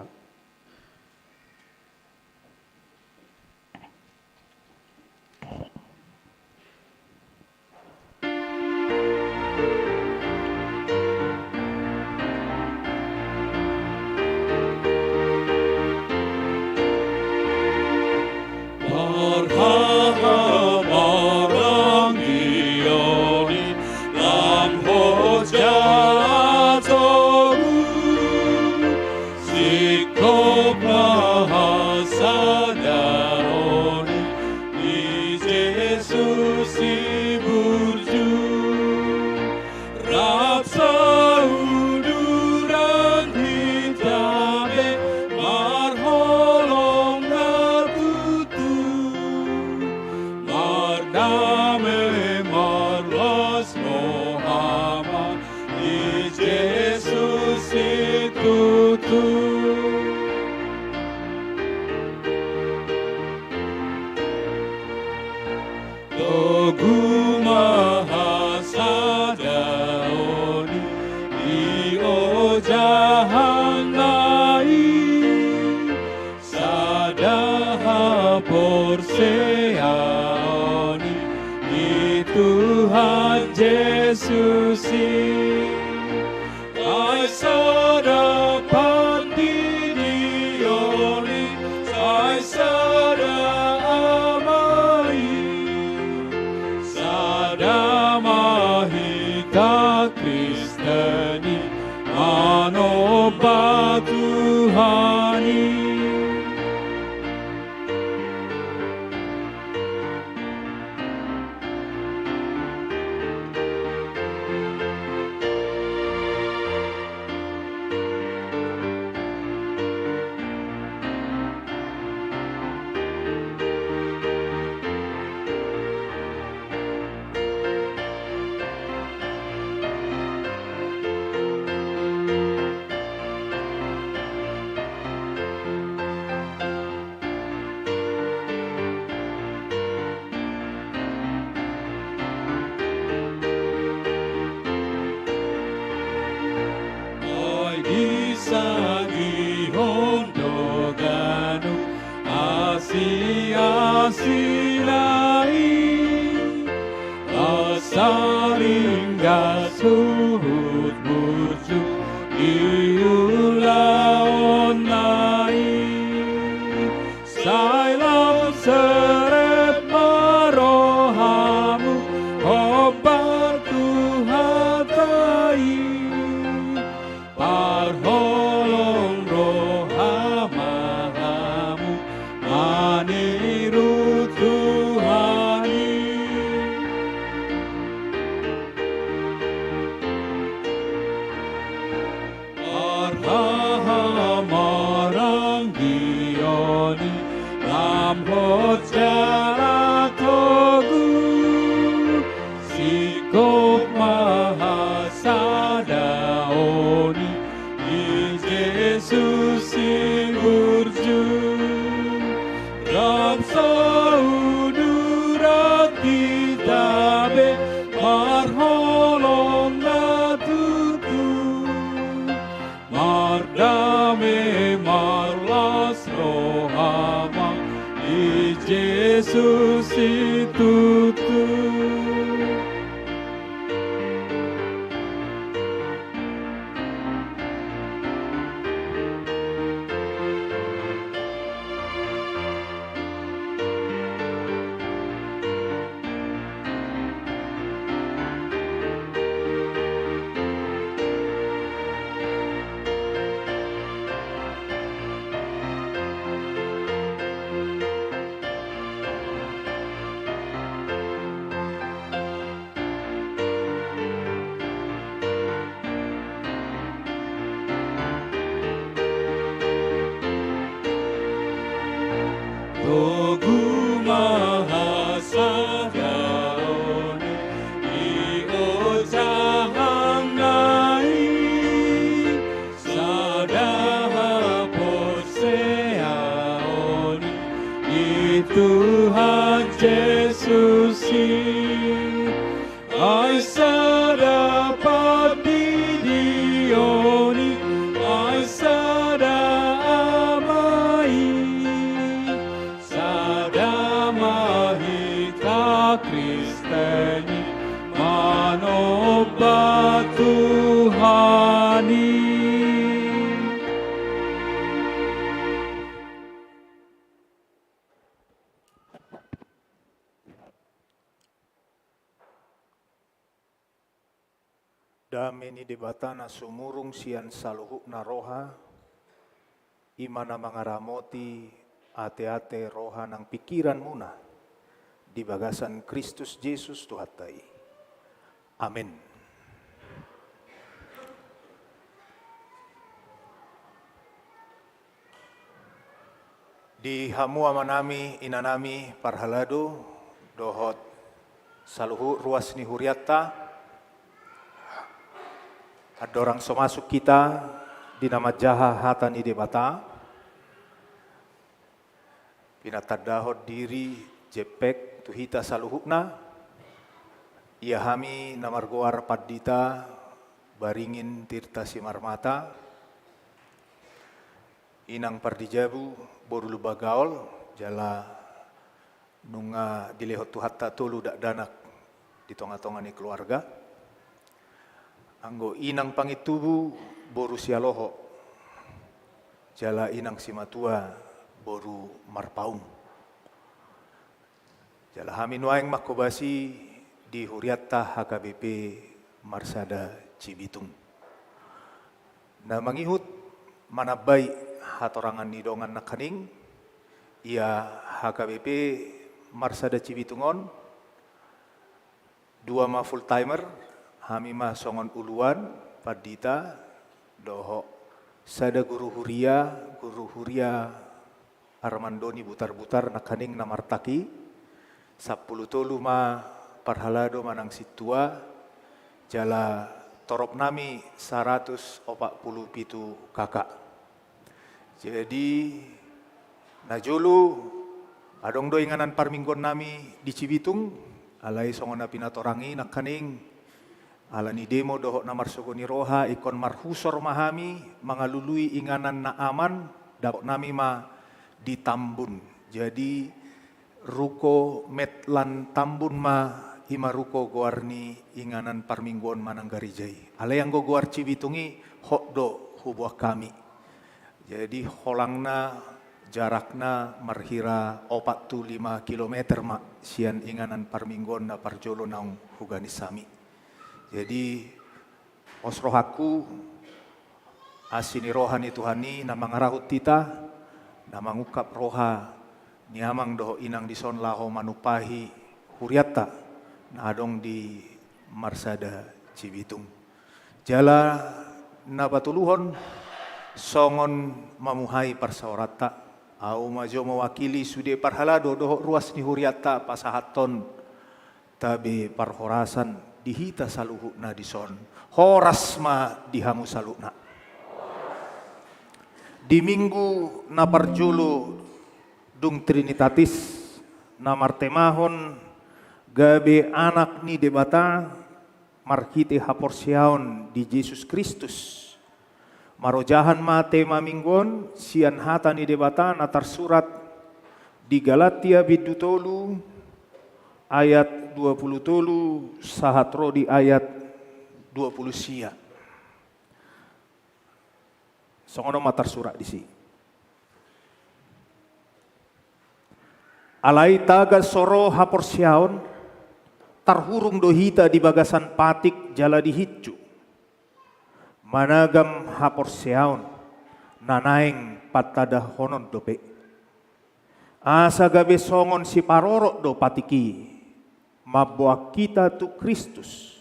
Parhahamaranggion i lam hojah togu, singkop ma hasadaon i di Jesus i burju. Rap sauduran hita be marholong na tutu, mardame marlas roha ma di Jesus i tutu. Togu ma hasadaon i di ojahanna i, sada haporseaon i di Tuhan Jesus i. Sai sada pandidion i, sai sada Ama i, sada ma hita Kristen i, manomba Tuhan i. Ai disagihon do ganup asiasina i, asa ringgas huhut burju di ulaonna i. Sai lam serep ma rohamu hombar tu hata i, parholong roha ma hamu maniru Tuhan i. Parhahamaranggion i lam hojah togu, singkop ma hasadaon i di Jesus i burju. Rap sauduran hita be marholong na tutu, mardame marlas roha ma di Jesus i tutu. Togu ma hasadaon i di ojahanna i, sada haporseaon i di Tuhan Jesus i. Ai sada pandidi Dame ni Debata na sumurung sian saluhutna roha, i ma na mangaramoti ateate, roha nang pingkiranmuna di bagasan Kristus Jesus Tuhanta i. Amen. Di hamu amanami, inanami, parhalado, dohot saluhut ruas ni hurianta, andorang so masuk hita di na manjaha hata ni Debata, pinatandahon diri jempek tu hita saluhutna, ia hami na margoar Pandita Baringin Tirta Simarmata, inang pardijabu boru Lumban Gaol, jala nunga dilehon Tuhanta tolu dakdanak di tongatonga ni keluarga. Anggo inang pangintubu boru Sialoho, jala inang simatua boru Marpaung. Jala hami nuaeng manghobasi di hurianta H K B P Marsada Cibitung. Na mangihut manambai hatorangan ni dongan nangkaning, ia H K B P Marsada Cibitung on, dua ma full timer, hami ma songon uluan, pandita, dohot sada guru huria, guru huria Armando ni Butarbutar nangkaning na martaki, sampulu tolu ma parhalado manang sintua, jala toropnami saratus opat pulu pitu K K. Jadi, najolo, adong do inganan parmingguannami di Cibitung, alai songon na pinatorang i nangkaning, ala ni demo dohot na marsogo ni roha, ingkon marhusor ma hami mangalului inganan na aman, dapotnami ma di Tambun. Jadi, ruko Metlan Tambun ma, i ma ruko goar ni inganan parmingguon manang gareja i. Alai anggo goar Cibitung i, hot do huboan hami. Jadi, holangna, jarakna marhira opat tu lima kilometer ma sian inganan parmingguon na parjolo naung huganis hami. Jadi, os rohangku, asi ni roha ni Tuhan i na mangarahut hita, na mangungkap roha ni amang dohot inang dison laho manumpahi hurianta na adong di Marsada Cibitung. Jala na patoluhon songon mamuhai parsaoranta, ahu ma jo mewakili sude parhalado dohot ruas ni hurianta pasahathon tabe parhorasan di hita saluhutna dison. Horas ma di hamu saluhutna. Di minggu na parjolo dung Trinitatis na martemahon gabe anak ni Debata marhite haporseaon di Jesus Kristus. Marojahan ma tema minggu on sian hata ni Debata na tarsurat di Galatia bindu tolu ayat dua pulu tolu sahat ro di ayat dua pulu sia. Songon on ma tarsurat disi. Alai tagan so ro haporseaon, tarhurung do hita di bagasan patik jala dihinju. Managam haporseaon na naeng patadahonon dope. Asa gabe songon siparorot do patik i, mamboan hita tu Kristus.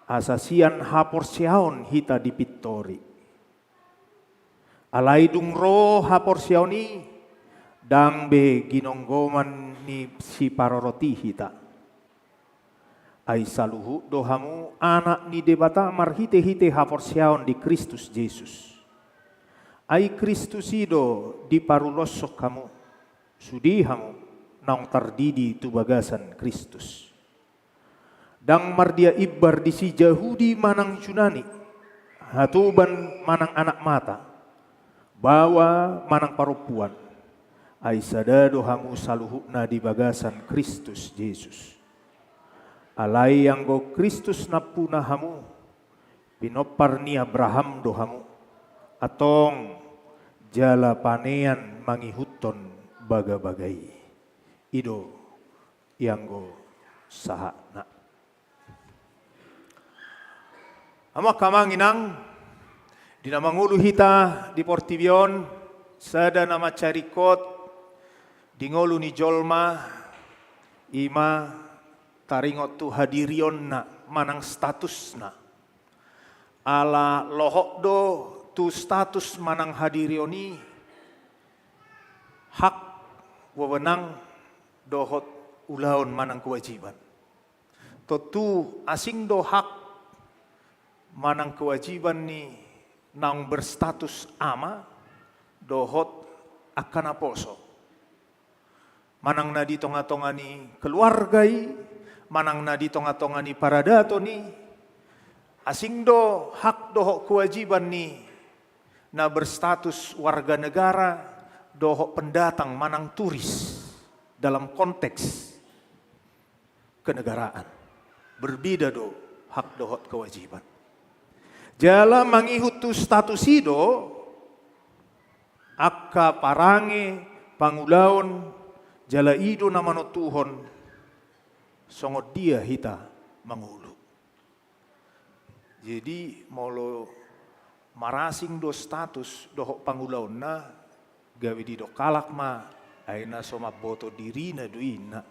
Asa sian haporseaon hita dipintori. Alai dung ro haporseaon i, ndang be ginonggoman ni siparorot i hita. Ai saluhut do hamu anak ni Debata marhitehite haporseaon di Kristus Jesus. Ai Kristus i do diparuloshon hamu, sude hamu naung tardidi tu bagasan Kristus. Ndang mardia imbar disi Jahudi manang Junani, hatoban manang anak mata, baoa manang parompuan, ai sada do hamu saluhutna di bagasan Kristus Jesus. Alai anggo Kristus nampuna hamu, pinompar ni Abraham do hamu, antong jala panean mangihuthon bagabaga i. I do ianggo sahatna. Hamu angka amang inang, di na mangolu hita di portibi on, sada na mansai ringkot di ngolu ni jolma, i ma taringot tu hadirionna manang statusna. Ala lohot do tu status manang hadirion i hak, wewenang dohot ulaon manang kewajiban. Tontu asing do hak manang kewajiban ni naung berstatus ama dohot angka naposo. Manang na di tongatonga ni keluarga i, manang na di tongatonga ni paradaton i, asing do hak dohot kewajiban ni na berstatus warga negara dohot pendatang manang turis dalam konteks kenegaraan. Berbeda do hak dohot kewajiban. Jala mangihut tu status i do angka parange, pangulaon, jala i do na manontuhon songon dia hita mangolu. Jadi molo marasing do status dohot pangulaonna, gabe didok halak ma, ai na so mamboto dirina do inna.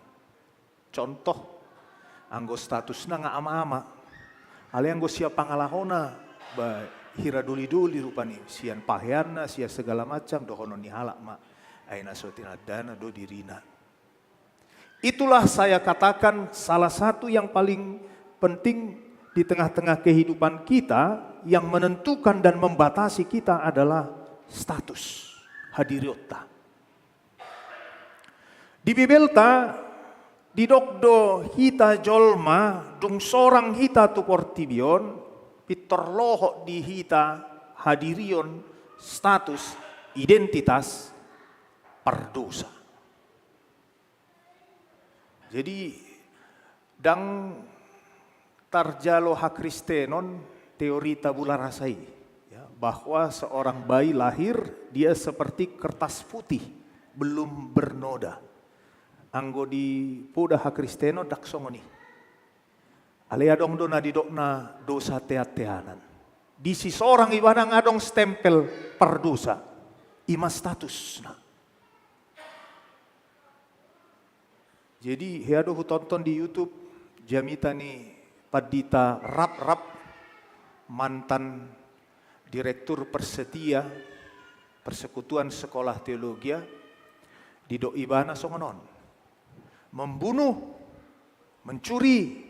Contoh, anggo statusna nga ama-ama. Alai anggo sian pangalahona, ba hira doli-doli rupani, sian paheanna, sian segala macam, dohonon ni halak ma, ai na so tinandana do dirina. Itulah saya katakan salah satu yang paling penting di tengah-tengah kehidupan kita, yang menentukan dan membatasi kita adalah status hadirionta. Di Bibelta, didok do hita jolma, dung sorang hita tu portibi on, pintor lohot di hita hadirion, status, identitas, pardosa. Jadi, ndang tarjalo hakristenon teori tabula rasa i, ya, bahwa seorang bayi lahir, dia seperti kertas putih, belum bernoda. Anggo di poda hakristenon ndang songon i. Alai adong do na didokna dosa tean-teanan. Disi sorang ibana nga adong stempel pardosa. I ma statusna. Jadi, hea do hutonton di YouTube, jamita ni Pandita Rap-Rap, mantan direktur Persetia, Persekutuan Sekolah Teologia, didok ibana songon on. Membunuh, mencuri,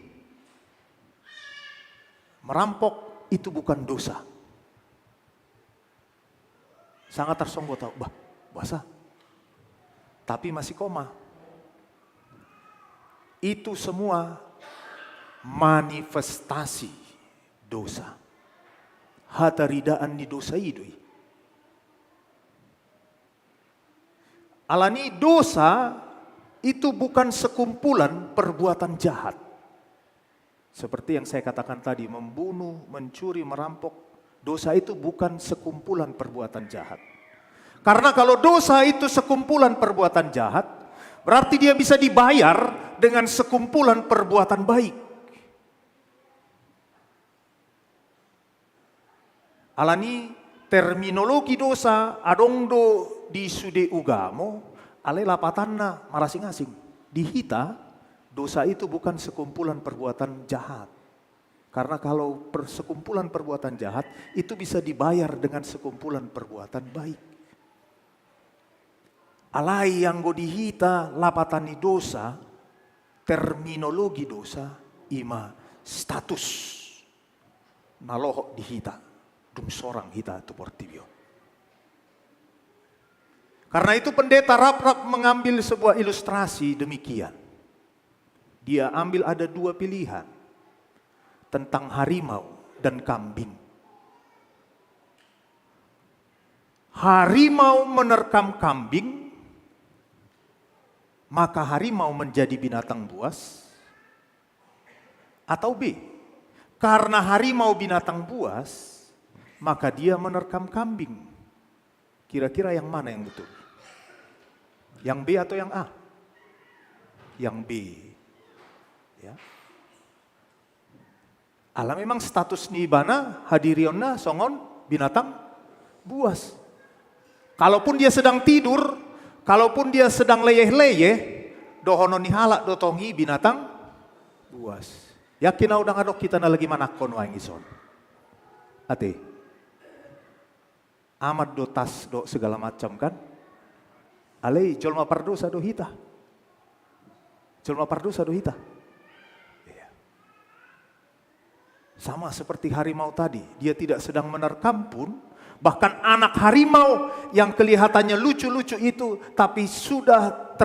merampok, itu bukan dosa. Sanga tarsonggot au, bah, boasa? Tapi masih koma. Itu semua manifestasi dosa. Hataridaan ni dosa i do i. Alani dosa itu bukan sekumpulan perbuatan jahat. Seperti yang saya katakan tadi, membunuh, mencuri, merampok, dosa itu bukan sekumpulan perbuatan jahat. Karena kalau dosa itu sekumpulan perbuatan jahat, berarti dia bisa dibayar dengan sekumpulan perbuatan baik. Alani terminologi dosa adong do di sude ugamo, alai lapatanna marasing-asing. Di hita, dosa itu bukan sekumpulan perbuatan jahat. Karena kalau per-, sekumpulan perbuatan jahat, itu bisa dibayar dengan sekumpulan perbuatan baik. Alai anggo di hita lapatan ni dosa, terminologi dosa, i ma status na lohot di hita, dung sorang hita tu portibi on. Karena itu Pendeta Rap-Rap mengambil sebuah ilustrasi demikian. Dia ambil ada dua pilihan tentang harimau dan kambing. Harimau menerkam kambing, maka harimau menjadi binatang buas. Atau B, karena harimau binatang buas, maka dia menerkam kambing. Kira-kira yang mana yang betul? Yang B atau yang A? Yang B. Ya. Ala memang status ni ibana, hadirionna songon binatang buas. Kalaupun dia sedang tidur, kalaupun dia sedang leyeh-leyeh, dohonon ni halak do tong i binatang buas. Yakin au ndang adong hita na lagi manangko nuaeng i son. Ate. Aman do tas do segala macam kan? Alai jolma pardosa do hita. Jolma pardosa do hita. Iya. Sama seperti harimau tadi, dia tidak sedang menerkam pun, bahkan anak harimau yang kelihatannya lucu-lucu itu, tapi sudah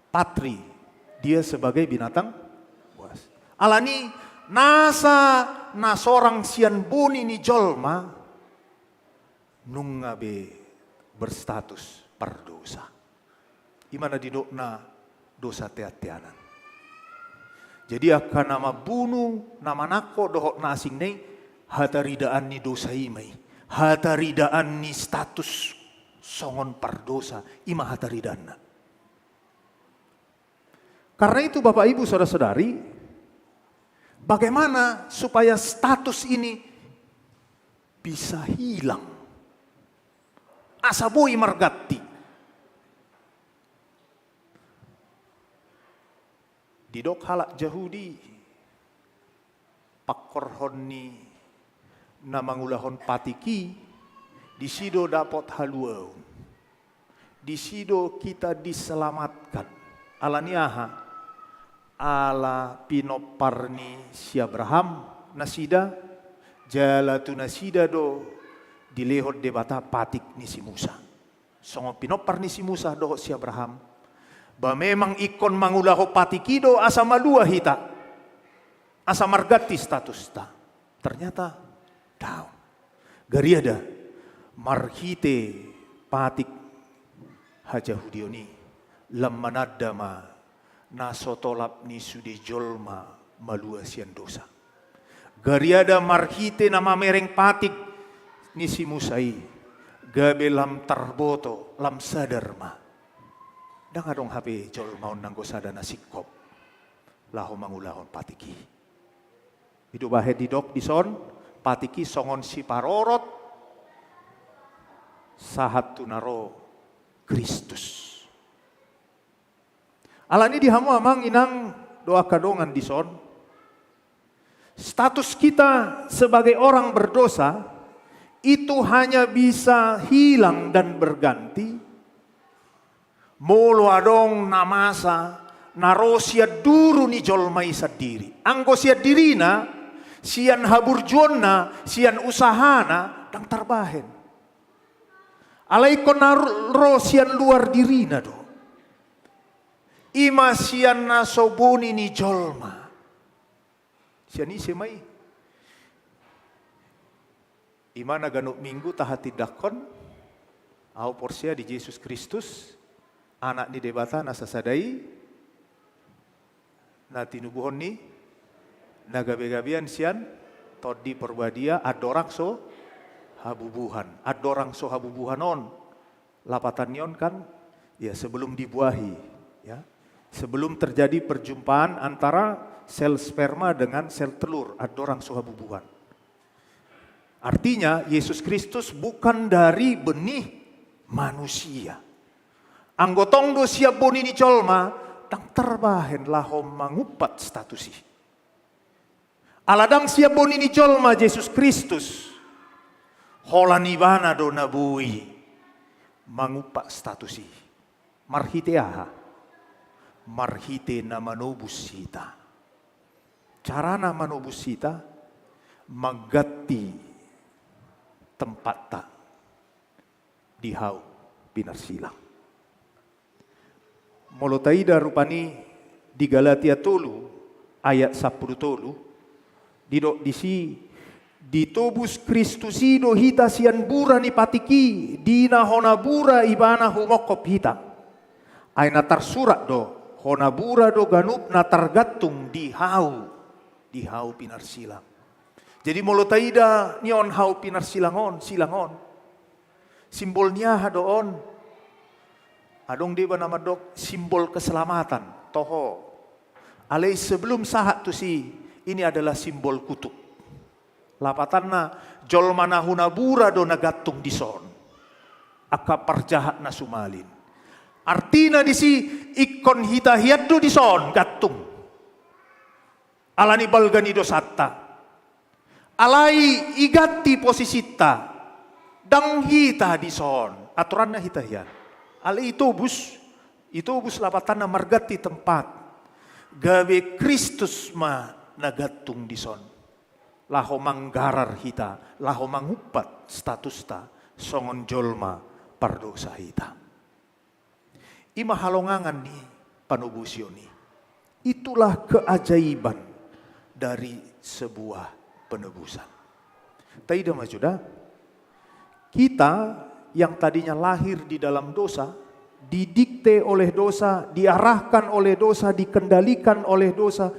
terpatri dia sebagai binatang buas. Alani nasa na sorang sian boni ni jolma, nunga be berstatus pardosa. Ima na didokna dosa teanteanan. Jadi angka na mambunu, na manangko dohot na asing na i, hataridaan ni dosa i ma i. Hataridaan ni status songon pardosa, ima hataridaanna. Karena itu Bapak Ibu Saudara-saudari, bagaimana supaya status ini bisa hilang? Asa boi marganti. Didok halak Jahudi, pangkorhon ni na mangulahon patik i, disi do dapot haluaon. Disi do kita diselamatkan. Alani aha? Ala pinompar ni si Abraham nasida, jala tu nasida do dilehon Debata patik ni si Musa. Songon pinompar ni si Musa dohot si Abraham. Ba memang ingkon mangulahon patik i do asa malua hita. Asa marganti statusta. Ternyata daong. Gariada marhite patik hajahudion i, lam mananda ma na so tolap ni sude jolma malua sian dosa. Gariada marhite na mamereng patik ni si Musa i, gabe lam tarboto, lam sadar ma. Ndang adong hape jolma on nanggo sada na singkop laho mangulahon patik i. I do bahen didok dison, patik i songon siparorot sahat tu na ro Kristus. Alani di hamu amang inang dohot angka dongan dison, status kita sebagai orang berdosa itu hanya bisa hilang dan berganti molo adong na masa na ro sian duru ni jolma i sandiri. Anggo sian dirina, sian haburjuonna, sian usahana, ndang tarbahen. Alai ingkon na ro sian luar dirina do. Ima sian na so boni ni jolma. Sian ise ma i? Ima na ganup minggu tahatindangkon, au porsea di Jesus Kristus, Anak ni Debata na sasada i, na tinubuhon ni na gabegabean sian Tondi Porbadia, andorang so habubuhan. Andorang so habubuhan on, lapatanni on kan, ya, sebelum dibuahi, ya. Sebelum terjadi perjumpaan antara sel sperma dengan sel telur, andorang so habubuhan. Artinya, Yesus Kristus bukan dari benih manusia. Anggo tong do sian boni ni jolma, ndang tarbahen laho mangumpat status i. Ala ndang sian boni ni jolma Jesus Kristus, holan Ibana do na boi mangumpat status i. Marhite aha? Marhite na manobus hita. Carana manobus hita, mangganti tempatta di hau pinarsilang. Molo taida rupani di Galatia tolu ayat sampulu tolu, didok disi, ditobus Kristus i do hita sian bura ni patik i, di na hona bura Ibana humongkop hita. Ai na tarsurat do, hona bura do ganup na targantung di hau, di hau pinarsilang. Jadi molo taida ni on hau pinarsilang on, silang on, simbol ni aha do on? Adong deba na mandok simbol keselamatan, toho. Alai sebelum sahat tusi, ini adalah simbol kutuk. Lapatanna, jolma na hunabura do na gantung dison. Angka parjahat na sumalin. Artina disi, ingkon hita hian do dison gantung. Alani balga ni dosanta. Alai iganti posisinta. Ndang hita dison. Aturanna hita hian. Alai itobus. Itobus lapatanna marganti tempat. Gabe Kristus ma na gantung dison. Laho manggarar hita, laho mangumpat statusta, songon jolma pardosa hita. I ma halongangan ni panobusion i. Itulah keajaiban dari sebuah penebusan. Taida ma jo da. Kita yang tadinya lahir di dalam dosa, didikte oleh dosa, diarahkan oleh dosa, dikendalikan oleh dosa,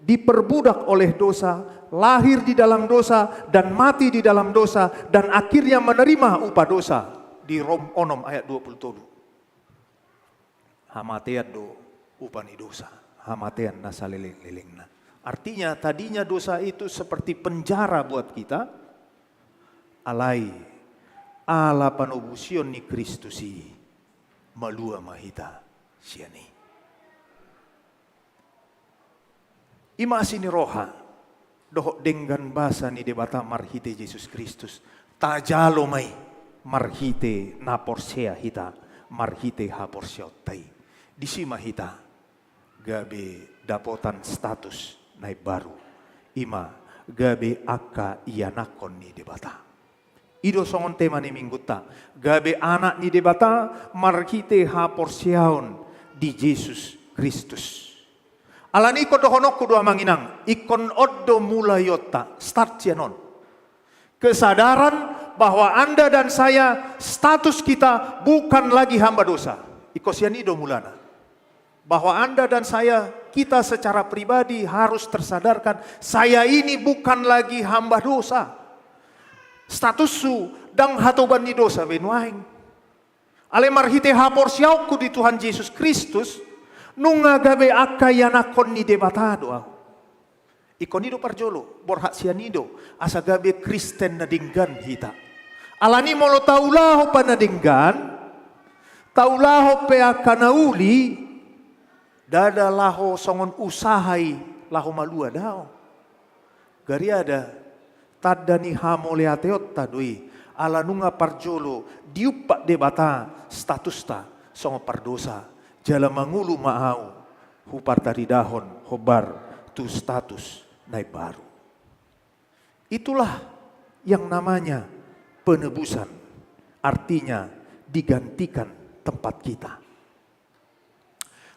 diperbudak oleh dosa, lahir di dalam dosa, dan mati di dalam dosa, dan akhirnya menerima upah dosa. Di Rom onom ayat dua puluh tolu. Hamatean do upa ni dosa, hamatean na saleleng-lelengna. Artinya, tadinya dosa itu seperti penjara buat kita, alai ala panobusion ni Kristus i, malua ma hita sian i. I ma asi ni roha dohot denggan basa ni Debata marhite Jesus Kristus. Tajalo ma i marhite na porsea hita, marhite haporseaonta i. Disi ma hita gabe dapotan status na imbaru. I ma gabe angka ianakhon ni Debata. I do songon tema ni minggunta, gabe anak ni Debata marhite haporseaon di Jesus Kristus. Alani ingkon dohononku do amang inang, ingkon on do mulaionta, start sian on. Kesadaran bahwa Anda dan saya, status kita bukan lagi hamba dosa. Ingkon sian i do mulana. Bahwa Anda dan saya, kita secara pribadi harus tersadarkan, saya ini bukan lagi hamba dosa. Statushu ndang hatoban ni dosa be nuaeng. Alai marhite haporseaonku di Tuhan Jesus Kristus, nunga gabe angka ianakhon ni Debata do ahu. Ingkon i do parjolo, borhat sian i do, asa gabe Kristen na denggan hita. Alani molo taulahon pe na denggan, taulahon pe angka na uli, ndada laho songon usaha i laho malua, daong. Gariada, tanda ni hamauliateonta do i, ala nunga parjolo diumpat Debata statusta songon pardosa, jala mangolu ma ahu hupataridahon hombar tu status na imbaru. Itulah yang namanya penebusan, artinya digantikan tempat kita.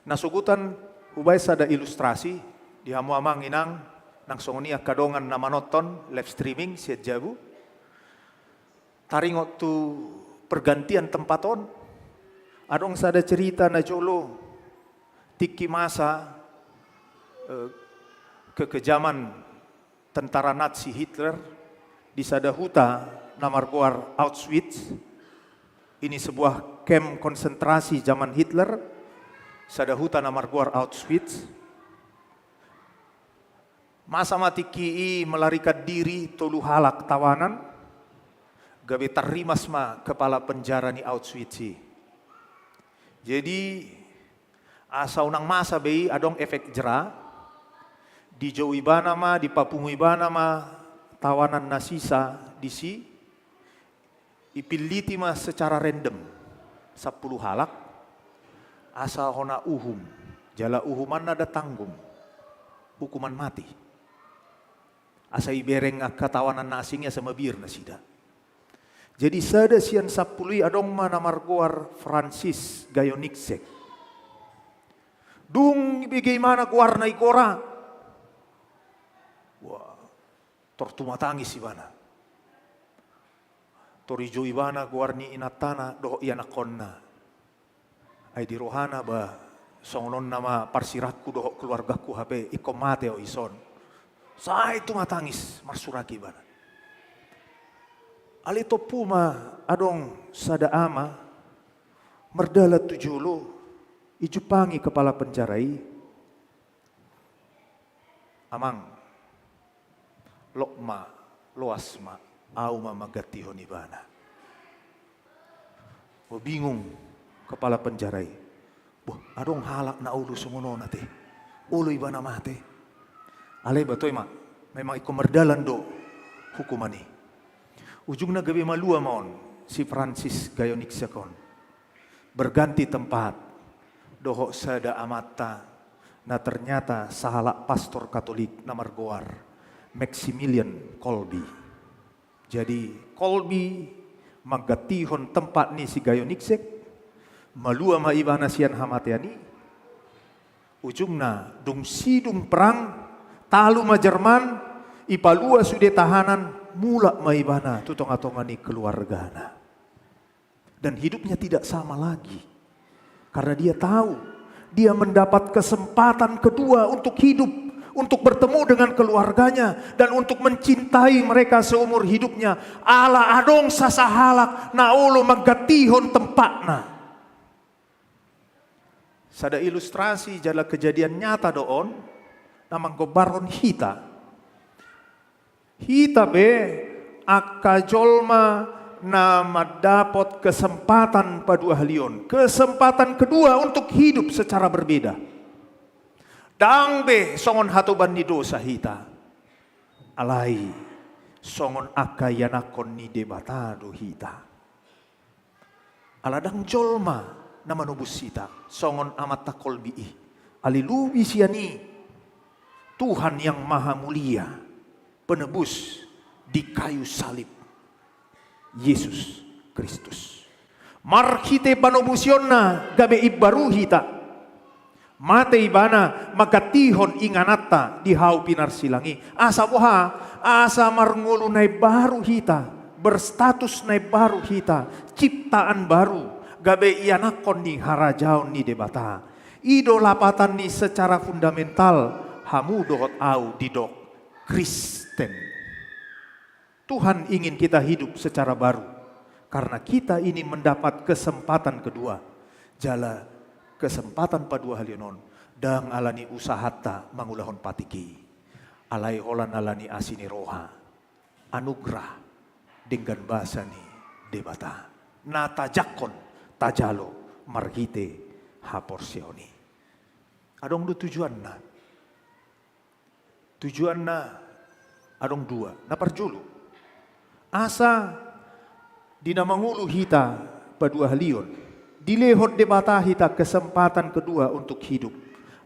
Na sogot an hubaen sada ilustrasi, di hamu amang inang, nang songon i angka dongan na manonton live streaming sian jabu. Taringot tu pergantian tempat on, adong sada cerita na jolo, tingki masa, eh, kekejaman tentara Nazi Hitler di sada huta na margoar Auschwitz. Ini sebuah kem konsentrasi zaman Hitler, sada huta na margoar Auschwitz. Masa ma tingki i melarikan diri tolu halak tawanan, gabe tarrimas ma kepala penjara ni Auschwitz i. Jadi, asa unang masa be i adong efek jera, dijou ibana ma, dipapungu ibana ma tawanan na sisa disi, ipilliti ma secara random sampulu halak, asa hona uhum, jala uhumanna da tanggung, hukuman mati. Asa ibereng angka tawanan na asing i asa mabiar nasida. Jadi sada sian sampulu i adong ma na margoar Francis Gajowniczek. Dung ibege ibana goarna i, gora. Wah, tor tumatangis ibana. Tor dijou ibana goar ni inantana dohot ianakhonna. Ai di rohana ba, songon on nama parsirangku dohot keluargangku hape, ingkon mate au dison. Sai tumatangis, marsuraki ibana. Alai tompu ma adong sada ama mardalan tu jolo, ijumpangi kepala penjara i. Amang, lok ma, loas ma, au ma manggantihon ibana. O, bingung kepala penjara i. Boh, adong halak na olo songon on ate. Olo ibana mate. Alai ba toe ma, memang ingkon mardalan do hukuman i. Ujungna gabe malua ma on si Francis Gaioniczek on. Berganti tempat dohot sada amanta na ternyata sahalak pastor Katolik na margoar Maximilian Kolbe. Jadi, Kolbe manggantihon tempat ni si Gaioniczek, malua ma ibana sian hamatean i. Ujungna, dung sidung perang, talu ma Jerman, ipalua sude tahanan, mulak ma ibana tu tongatonga ni keluargana. Dan hidupnya tidak sama lagi. Karena dia tahu, dia mendapat kesempatan kedua untuk hidup, untuk bertemu dengan keluarganya, dan untuk mencintai mereka seumur hidupnya. Ala adong sasahalak na olo manggantihon tempatna. Sada ilustrasi jala kejadian nyata do on, na manggombarhon hita. Hita pe angka jolma na mandapot kesempatan paduahalion, kesempatan kedua untuk hidup secara berbeda. Ndang be songon hatoban ni dosa hita, alai songon angka ianakhon ni Debata do hita. Ala ndang jolma na manobus hita, songon amanta Kolbe i. Alai lobi sian i Tuhan yang Maha Mulia, penebus di kayu salib, Yesus Kristus. Marhite panobusionna gabe imbaru hita. Mate ibana manggantihon ingananta di hau pinarsilang i. Asa boha? Asa marngolu na imbaru hita, berstatus na imbaru hita, ciptaan baru, gabe ianakhon ni harajaon ni Debata. I do lapatan ni secara fundamental hamu dohot au didok Kristen. Tuhan ingin kita hidup secara baru, karena kita ini mendapat kesempatan kedua. Jala kesempatan paduahalion on, ndang ala ni usahanta mangulahon patik i, alai holan ala ni asi ni roha, anugerah, denggan basa ni Debata, na tajangkon, tajalo marhite haporseaon i. Adong do tujuanna. Tujuanna adong dua. Na parjolo, asa di na mangolu hita paduahalion, dilehon Debata hita kesempatan kedua untuk hidup,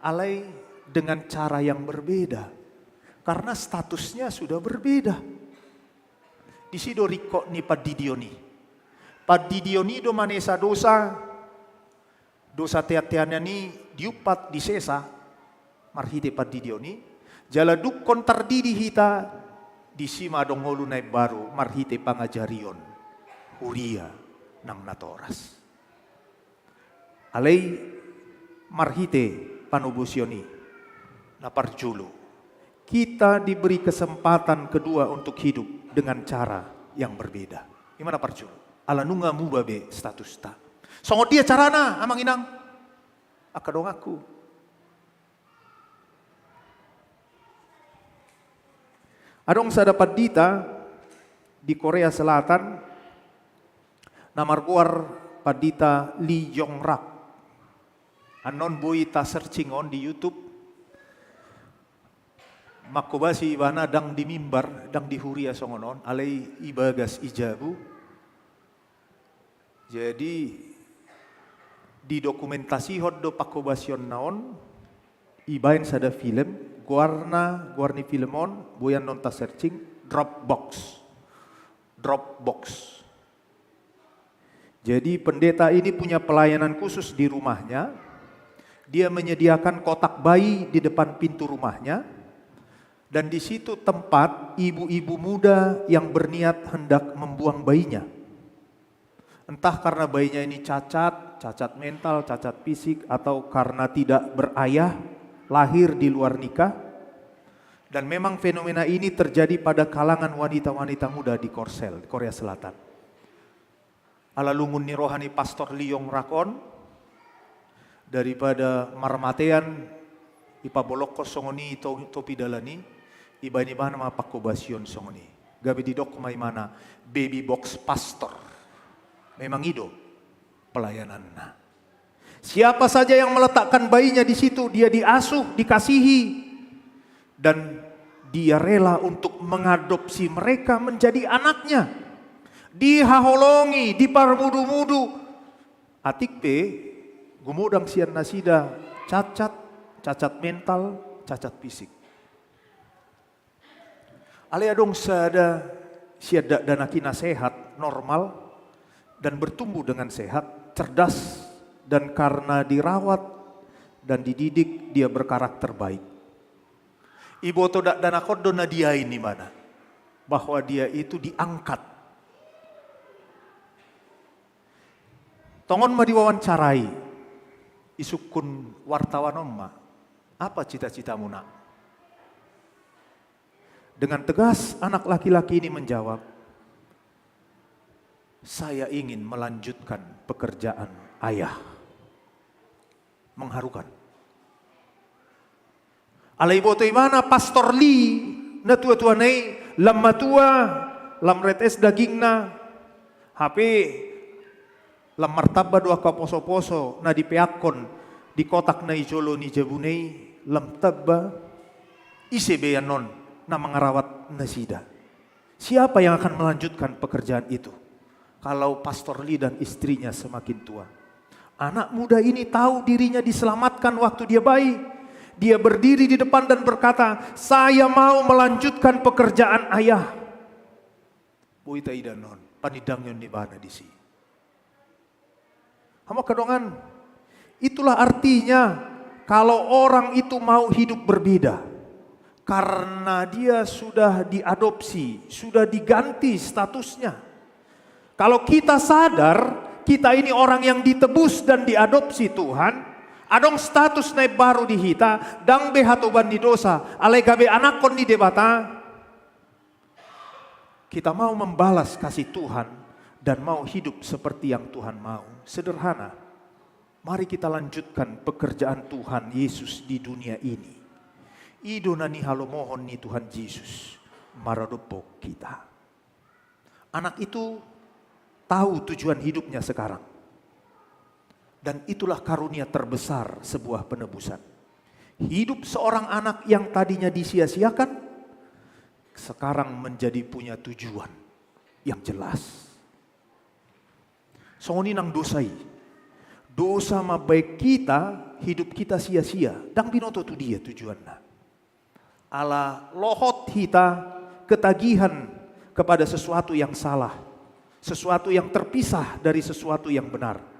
alai dengan cara yang berbeda. Karena statusnya sudah berbeda. Disi do ringkot ni pandidion i. Pandidion i do manesa dosa, dosa teanteanan i diumpat, disesa marhite pandidion i, jala dungkon tardidi hita, disi ma adong ngolu na imbaru marhite pangajarion huria nang natoras. Alai marhite panobusion i, na parjolo, kita diberi kesempatan kedua untuk hidup dengan cara yang berbeda. I ma na parjolo. Ala nunga muba be statusta. Songon dia carana, amang inang, angka donganku? Adong sada pandita di Korea Selatan na margoar Pandita Lee Yong Rak. Annon boi ta searching on di YouTube. Mangkobasi ibana ndang di mimbar, ndang di huria songon on, alai i bagas, i jabu. Jadi, didokumentasihon do pangkobasionna on, ibaen sada film, goarna, goar ni film on, boi annon ta searching, Dropbox. Dropbox. Jadi, pendeta ini punya pelayanan khusus di rumahnya. Dia menyediakan kotak bayi di depan pintu rumahnya. Dan di situ tempat ibu-ibu muda yang berniat hendak membuang bayinya. Entah karena bayinya ini cacat, cacat mental, cacat fisik, atau karena tidak berayah, lahir di luar nikah. Dan memang fenomena ini terjadi pada kalangan wanita-wanita muda di Korsel, Korea Selatan. Ala lungun ni roha ni Pastor Lee Yong Rak on, daripada marmatean Dipabolongkon songon i to-, topi dalan i, dibaen ibana ma pangkobasion songon i. Gabe didok ma ibana baby box pastor. Memang i do pelayananna. Siapa saja yang meletakkan bayinya di situ, dia diasuh, dikasihi, dan dia rela untuk mengadopsi mereka menjadi anaknya. Dihaholongi, diparmudu-mudu. Atik pe, gumodang sian nasida cacat, cacat mental, cacat fisik. Alai adong sada sian dakdanak i na sehat, normal, dan bertumbuh dengan sehat, cerdas, dan karena dirawat dan dididik, dia berkarakter baik. Iboto dakdanak on do na diain ibana, bahwa dia itu diangkat. Tongon ma diwawancarai, isungkun wartawan on ma, "Apa cita-citamu, Nak?" Dengan tegas anak laki-laki ini menjawab, "Saya ingin melanjutkan pekerjaan ayah." Mengharukan. Alai iboto ibana Pastor Lee, na tua-tua na i, lam matua, lam retes dagingna, hape lam martamba do angka poso-poso na dipeakkon di kotak na i jolo ni jabuna i, lam tamba. Ise be annon na mangarawat nasida? Siapa yang akan melanjutkan pekerjaan itu kalau Pastor Lee dan istrinya semakin tua? Anak muda ini tahu dirinya diselamatkan waktu dia bayi. Dia berdiri di depan dan berkata, "Saya mau melanjutkan pekerjaan ayah." Boi taida annon panindangion ni ibana disi. Hamu angka dongan, itulah artinya kalau orang itu mau hidup berbeda. Karena dia sudah diadopsi, sudah diganti statusnya. Kalau kita sadar, kita ini orang yang ditebus dan diadopsi Tuhan, adong status na imbaru di hita, ndang be hatoban ni dosa, alai gabe anakkon ni Debata. Kita mau membalas kasih Tuhan dan mau hidup seperti yang Tuhan mau. Sederhana. Mari kita lanjutkan pekerjaan Tuhan Yesus di dunia ini. I do na nihalomohon ni Tuhan Yesus maradophon hita. Anak itu tahu tujuan hidupnya sekarang. Dan itulah karunia terbesar sebuah penebusan. Hidup seorang anak yang tadinya disia-siakan, sekarang menjadi punya tujuan yang jelas. Songon i nang dosa i. Dosa mambaen hita, hidup hita sia-sia, ndang binoto tu dia tujuanna. Ala lohot hita ketagihan kepada sesuatu yang salah, sesuatu yang terpisah dari sesuatu yang benar.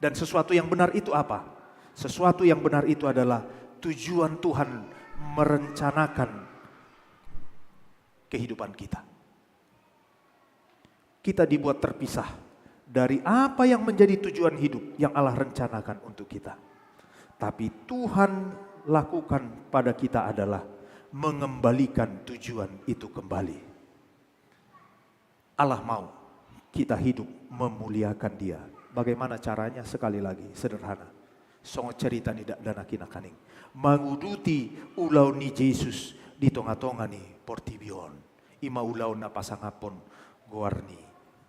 Dan sesuatu yang benar itu apa? Sesuatu yang benar itu adalah tujuan Tuhan merencanakan kehidupan kita. Kita dibuat terpisah dari apa yang menjadi tujuan hidup yang Allah rencanakan untuk kita. Tapi Tuhan lakukan pada kita adalah mengembalikan tujuan itu kembali. Allah mau kita hidup memuliakan Dia. Bagaimana caranya? Sekali lagi, sederhana. Songon cerita ni dakdanak i nangkaning. Manguduti ulaon ni Jesus di tonga-tonga ni portibi on. I ma ulaon na pasangaphon goar ni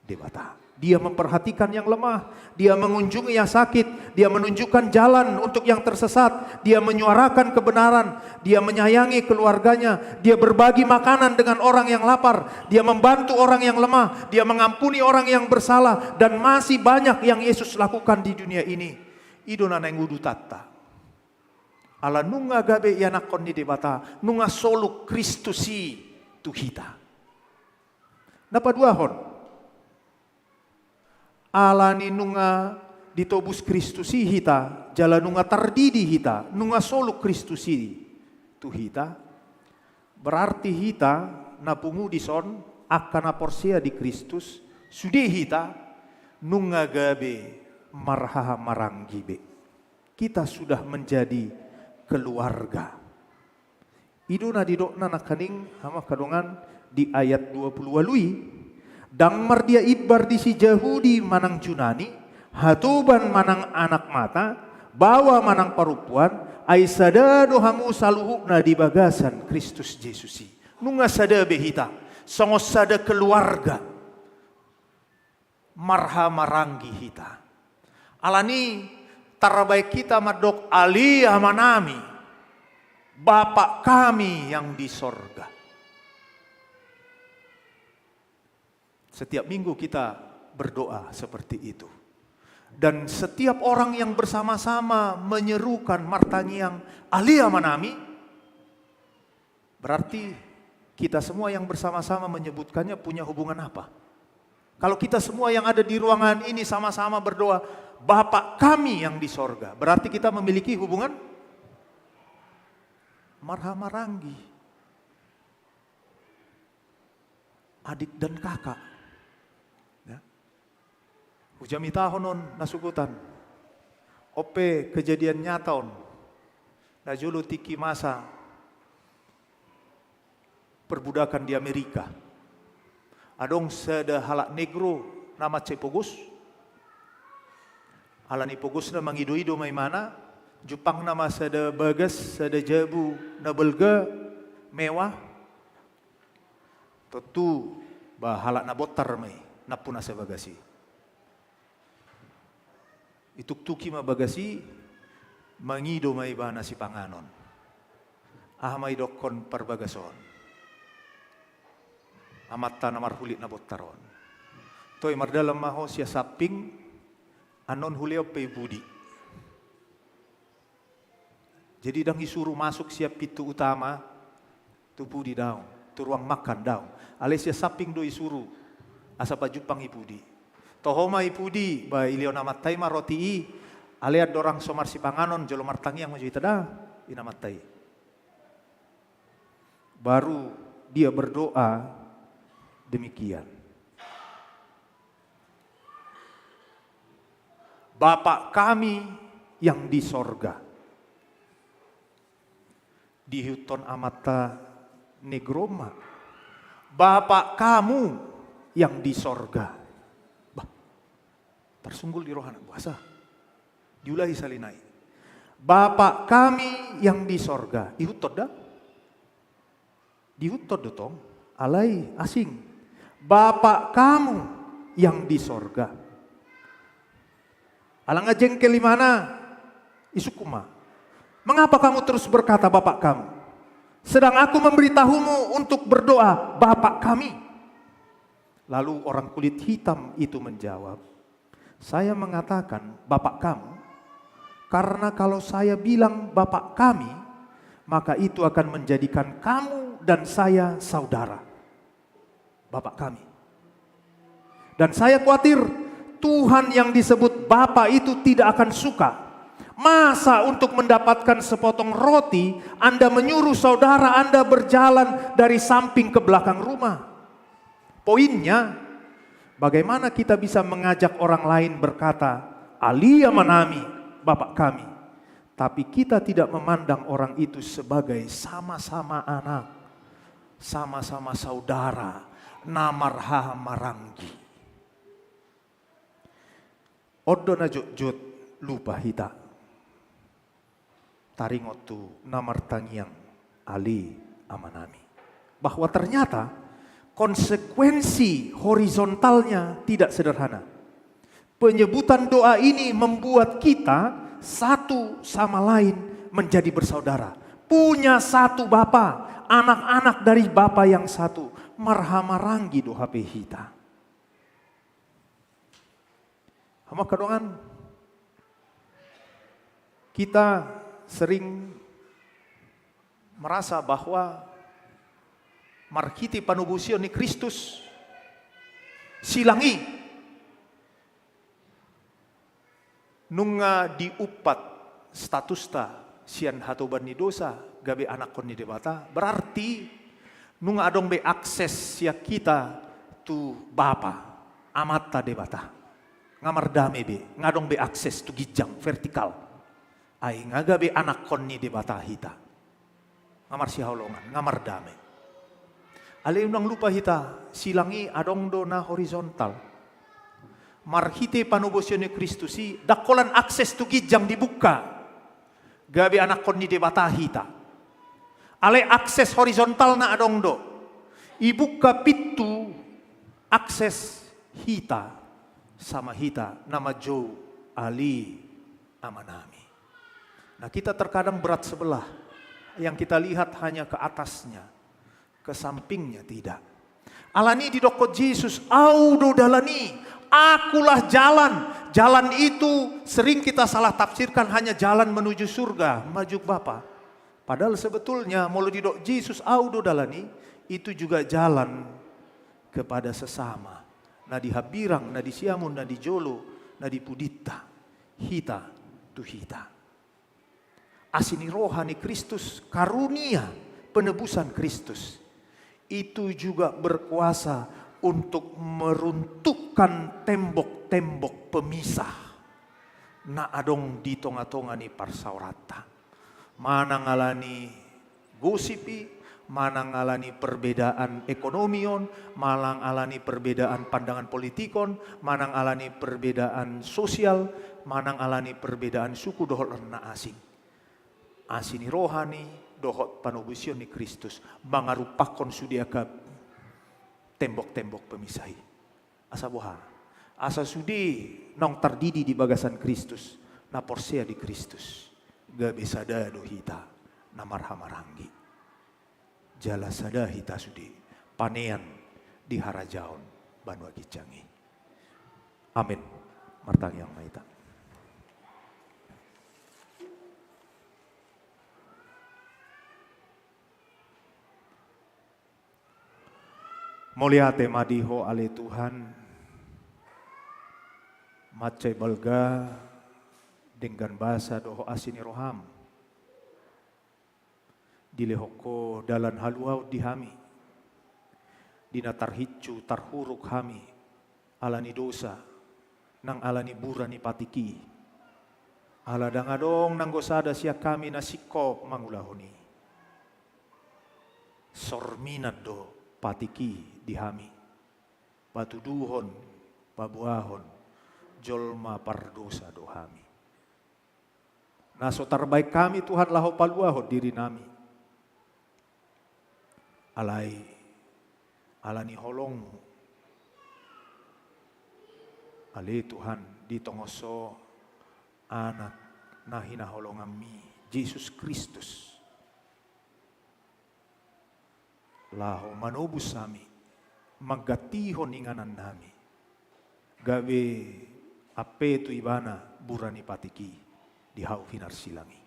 Debata. Dia memperhatikan yang lemah, dia mengunjungi yang sakit, dia menunjukkan jalan untuk yang tersesat, dia menyuarakan kebenaran, dia menyayangi keluarganya, dia berbagi makanan dengan orang yang lapar, dia membantu orang yang lemah, dia mengampuni orang yang bersalah, dan masih banyak yang Yesus lakukan di dunia ini. I do na naeng udutanta. Ala nunga gabe ianakhon ni Debata, nunga soluk Kristus i tu hita. Na paduahon, ala ni nunga ditobus Kristus i hita, jala nunga tardidi hita, nunga soluk Kristus i tu hita, berarti hita na pungu dison, angka na porsea di Kristus, sude hita nunga gabe marhahamaranggi be. Kita sudah menjadi keluarga. I do na didokna nangkaning, hamu angka dongan, di ayat dua puluh ualu i, ndang mardia imbar di si Jahudi manang Junani, hatoban manang anak mata, Baoa ma nang parompuan, ai sada do hamu saluhutna di bagasan Kristus Jesus i. Nunga sada be hita, songon sada keluarga. Marhahamaranggi hita. Alani tarbaen hita mandok ale Amanami, Bapa kami yang di sorga. Setiap minggu kita berdoa seperti itu. Dan setiap orang yang bersama-sama menyerukan martangiang ale Amanami, berarti kita semua yang bersama-sama menyebutkannya punya hubungan apa? Kalau kita semua yang ada di ruangan ini sama-sama berdoa, Bapa kami yang di sorga, berarti kita memiliki hubungan marhahamaranggi. Adik dan kakak. Ya. Hujamitahon on na sogot an. On pe kejadian nyata on. Na jolo tingki masa perbudakan di Amerika. Adong sada halak negro na mansai pogos. Alani pogosna mangido-ido ma imana, jumpangna ma sada bagas, sada jabu na balga, mewah. Tontu ba halak na bontar ma i, nampuna sa bagas i. Ituktuki ma bagas i, mangido ma ibana sipanganon. Aha ma idokkon parbagas on? Amanta na marhulit na bontar on. Toe mardalan ma ho sian samping, annon hulehon pe i pudi. Jadi ndang isuru masuk sian pintu utama, tu pudi daong, tu ruang makan daong. Alai sian samping do isuru, asa pajumpang i pudi. Toho ma i pudi, ba ilehon amanta i ma roti i, alai andorang so marsipanganon, jolo martangiang ma jo hita da, inna amanta i. Baru dia berdoa demikian. Bapa kami yang di sorga. Diihuthon amanta negro ma. Bapa kamu yang di sorga. Bah, tarsunggul di rohana, boasa? Diulahi sahali nai. Bapa kami yang di sorga. Ihuthon da? Diihuthon do tong, alai asing. Bapa kamu yang di sorga. Ala nga jengkel imana, isungkun ma. Mengapa kamu terus berkata Bapa kamu? Sedang aku memberitahumu untuk berdoa Bapa kami. Lalu orang kulit hitam itu menjawab, Saya mengatakan Bapa kamu, karena kalau saya bilang Bapa kami, maka itu akan menjadikan kamu dan saya saudara. Bapa kami. Dan saya khawatir Tuhan yang disebut Bapa itu tidak akan suka. Masa untuk mendapatkan sepotong roti, Anda menyuruh saudara Anda berjalan dari samping ke belakang rumah? Poinnya, bagaimana kita bisa mengajak orang lain berkata, "Ale Amanami, Bapa kami," tapi kita tidak memandang orang itu sebagai sama-sama anak, sama-sama saudara, na marhahamaranggi? On do na jotjot lupa hita taringot tu na martangiang, "Ale Amanami." Bahwa ternyata konsekuensi horizontalnya tidak sederhana. Penyebutan doa ini membuat kita satu sama lain menjadi bersaudara. Punya satu Bapa, anak-anak dari Bapa yang satu. Marhahamaranggi do hape hita. Hamu angka dongan, kita sering merasa bahwa marhite panobusion ni Kristus, silang i nunga diumpat statusta sian hatoban ni dosa gabe anakkon ni Debata, berarti nunga adong be akses sian hita tu Bapa, Amanta Debata. Nga mardame be, nga adong be akses tu ginjang, vertikal. Ai nga gabe anakkon ni Debata hita. Nga marsihaholongan, nga mardame. Alai unang lupa hita, silang i adong do na horizontal. Marhite panobosion ni Kristus i, ndang holan akses tu ginjang dibuka, gabe anakkon ni Debata hita. Alai akses horizontalna adong do. Ibuka pintu akses hita sama hita na manjou Ale Amanami. Nah, kita terkadang berat sebelah. Yang kita lihat hanya ke atasnya, ke sampingnya tidak. Alani i didokkon Jesus, "Au do dalan i, Akulah jalan." Jalan itu sering kita salah tafsirkan hanya jalan menuju surga, manjou Bapa. Padahal sebetulnya, molo didok Jesus, "Au do dalan i," itu juga jalan kepada sesama. Na di hambirang, na di siamun, na di jolo, na di pudinta. Hita tu hita. Asi ni roha ni Kristus, karunia penebusan Kristus, itu juga berkuasa untuk meruntuhkan tembok-tembok pemisah na adong di tonga-tonga ni parsaoranta. Manang alani gosip i, manang alani perbedaan ekonomi on, manang alani perbedaan pandangan politik on, manang alani perbedaan sosial, manang alani perbedaan suku dohot na asing. Asi ni roha ni dohot panobusion ni Kristus mangarumpakkon sude angka tembok-tembok pemisah i. Asa boha? Asa sude naung tardidi di bagasan Kristus, na porsea di Kristus, gabe sada do hita na marhahamaranggi. Jala sada hita sude panean di harajaon banua ginjang i. Amin. Martangiang ma hita. Mauliate ma di Ho ale Tuhan, mansai balga denggan basa dohot asi ni roham. Dilehon Ho dalan haluaon di hami, di na tarhinsu tarhuruk hami, ala ni dosa, nang ala ni bura ni patik i. Ala ndang adong nanggo sada sian hami na singkop mangulahon i. Sorminan do patik i di hami. Patuduhon, paboahon, jolma pardosa do hami. Na so tarbaen hami Tuhan laho paluahon dirinami. Alai, ala ni holongmu, ale Tuhan, ditongos Ho Anak na hinaholonganmi, Jesus Kristus. Laho manobus hami, manggantihon inganannami, gabe ampe tu Ibana bura ni patik i di hau hinarsilang i.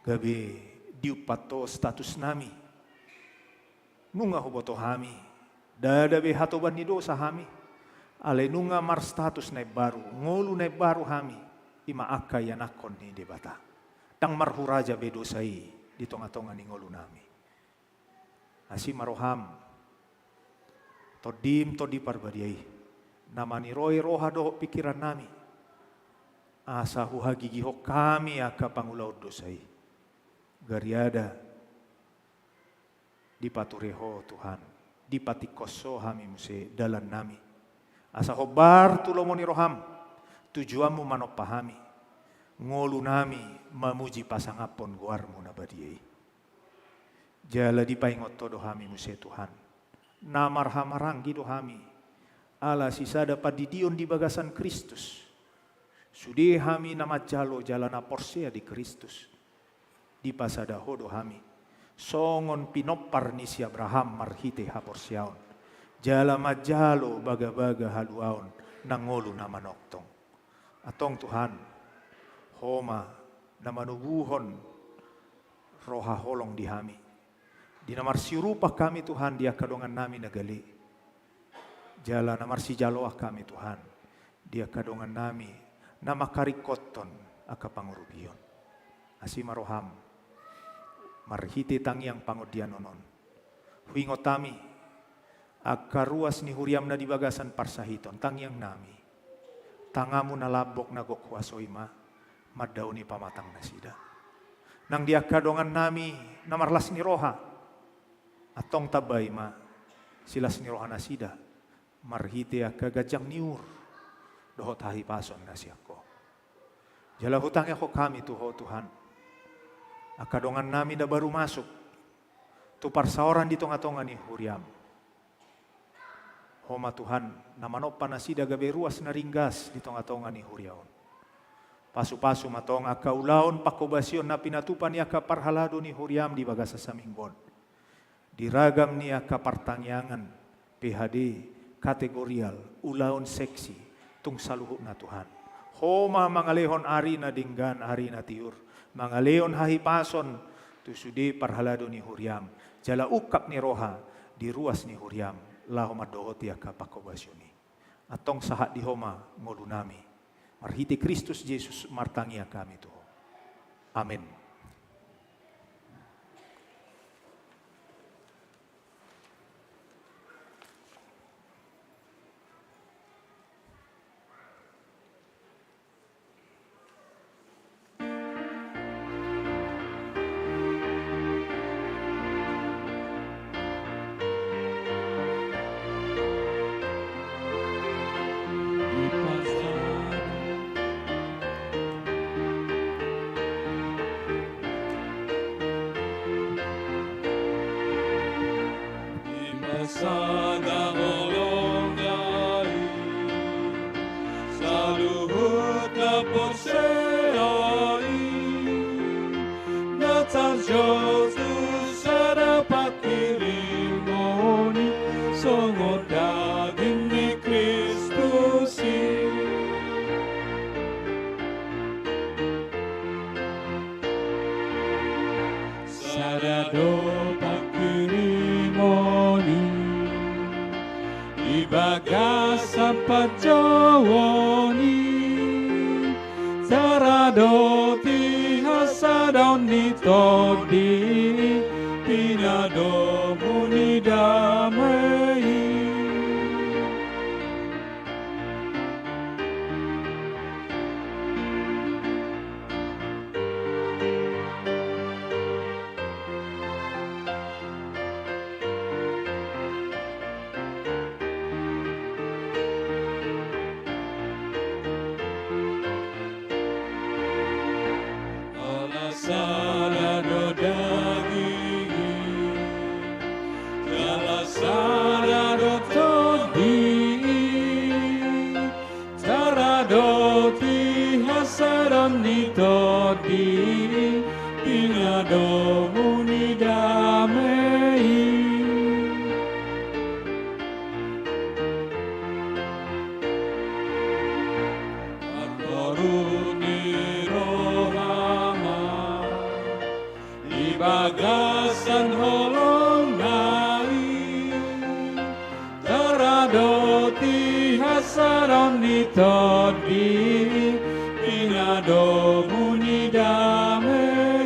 Gabe diumpat Ho statusnami. Nunga huboto hami, ndada be hatoban ni dosa hami, alai nunga marstatus na imbaru, ngolu na imbaru hami, i ma angka ianakhon ni Debata. Ndang marhuraja be dosa i di tongatonga ni ngolunami. Asi ma roham, Tondim, Tondi Parbadia i, na maniroi roha dohot pingkirannami, asa huhagigihon hami angka pangulaon dosa i. Gariada dipature Ho Tuhan, dipatingkos Ho hami muse dalannami. Asa hombar tu lomo ni roham, tujuanmu manompa hami, ngolunami mamuji pasangaphon goarmu na badia i. Jala dipaingot Ho do hami muse Tuhan, na marhahamaranggi do hami, ala sisada pandidion di bagasan Kristus. Sude hami na manjalo jala na porsea di Kristus, dipasada Ho do hami songon pinompar ni si Abraham marhite haporseaon, jala manjalo bagabaga haluaon na ngolu na manongtong. Antong Tuhan, Ho ma na manubuhon roha holong di hami, di na marsiurupan hami Tuhan di angka dongannami na gale, jala na marsijaloan hami Tuhan di angka dongannami na mangkaringkothon angka pangurupion. Asi ma roham, marhite tangiang pangondianon on, huingot hami angka ruas ni huriam na di bagasan parsahiton, tangiangnami, tanganmu na lambok na gok huasoi ma mandaoni pamatang nasida. Nang di angka dongannami na marlas ni roha, antong tambai ma silas ni roha nasida, marhite angka ganjang ni uhur, dohot hahipason na sian Ho. Jala hutangihon hami tu Ho Tuhan, angka dongannami na baru masuk tu parsaoran di tongatonga ni huriaM. Ho ma Tuhan na manompa nasida gabe ruas na ringgas di tongatonga ni huria on. Pasupasu ma tong angka ulaon pangkobasion na pinatupa ni angka parhalado ni huriaM di bagasan saminggu on. Di ragam ni angka partangiangan, P H D, kategorial, ulaon seksi, tung saluhutna Tuhan. Ho ma mangalehon ari na denggan, ari na tiur, mangalehon hahipason tu sude parhalado ni huriaM, jala ungkap ni roha di ruas ni huriaM, laho mandohoti angka pangkobasion i. Antong sahat di Ho ma ngolunami. Marhite Kristus Jesus martangiang hami tu Ho. Amen. Di bagasan holongna i, saluhut na porsea i, na tarjou tu sada panghirimon i, songon daging ni Kristus i. Sada do panghirimon i, di bagasan panjouon i, taradoti hasadaon ni Tondi i, pinadomu ni dame i. Ala sada do daging i, ala sada do Tondi i, taradoti hasadaon ni Tondi i, pinadomu ni dame i. Martoru ni roha ma di bagasan holongna i, taradoti hasadaon ni Tondi i, pinadomu ni dame i.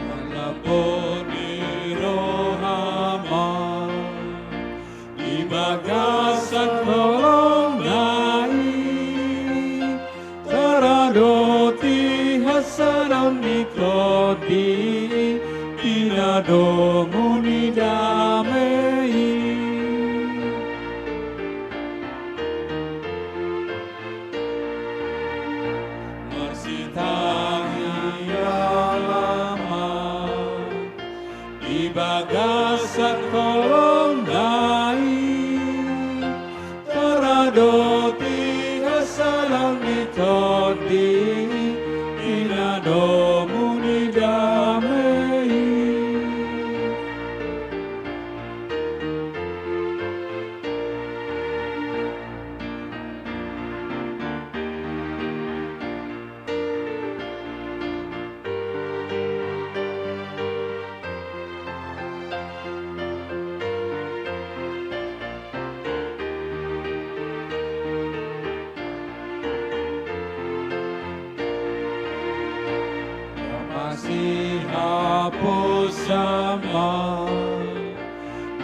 Marlapor ni roha ma di bagasan holongna i, taradoti hasadaon ni Tondi i, pinadomu ni dame i. Marsitangiang ma di bagasan holongna i, taradoti hasadaon ni Tondi i, pinadomu ni dame i.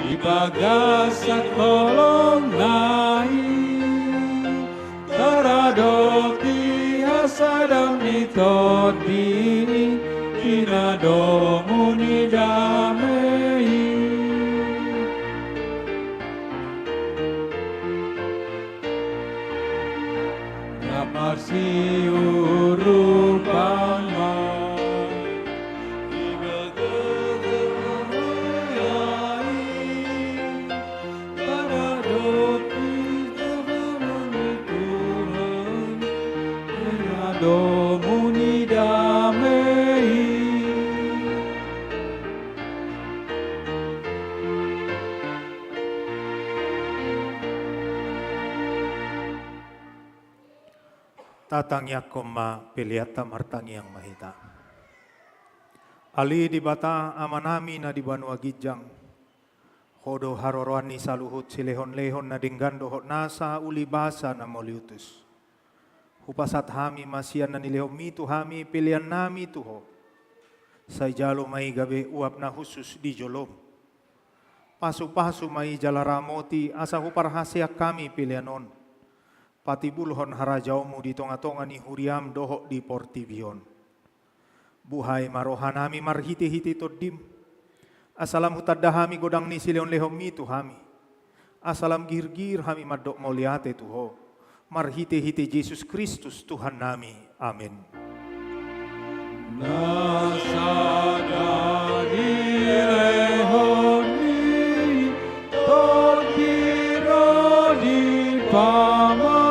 Di bagasan holongna i, taradoti hasadaon ni Tondi i, di na domu ni dame i. Rap marsiurupan ma. Domu ni dame i. Tatangiangkon ma peleanta, martangiang ma hita. Ale Debata Amanami na di banua ginjang, Ho do haroroan ni saluhut silehonlehon na denggan dohot nasa uli basa na mauliutus. Hupasahat hami ma sian na nilehonmi tu hami peleannami tu Ho. Sai jalo ma i gabe uap na hushus di jolom. Pasupasu ma i jala ramoti asa huparhaseang hami pelean on. Patibulhon harajaonmu di tongatonga ni huriam dohot di portibi on. Buhai ma rohanami marhitehite Tondim. Asa lam hutanda hami godang ni silehonlehonmi tu hami. Asa lam girgir hami mandok mauliate tu Ho. Marhitehite Jesus Kristus Tuhannami. Amen. Na sada dilehon ni Tondi ro di pamatangku,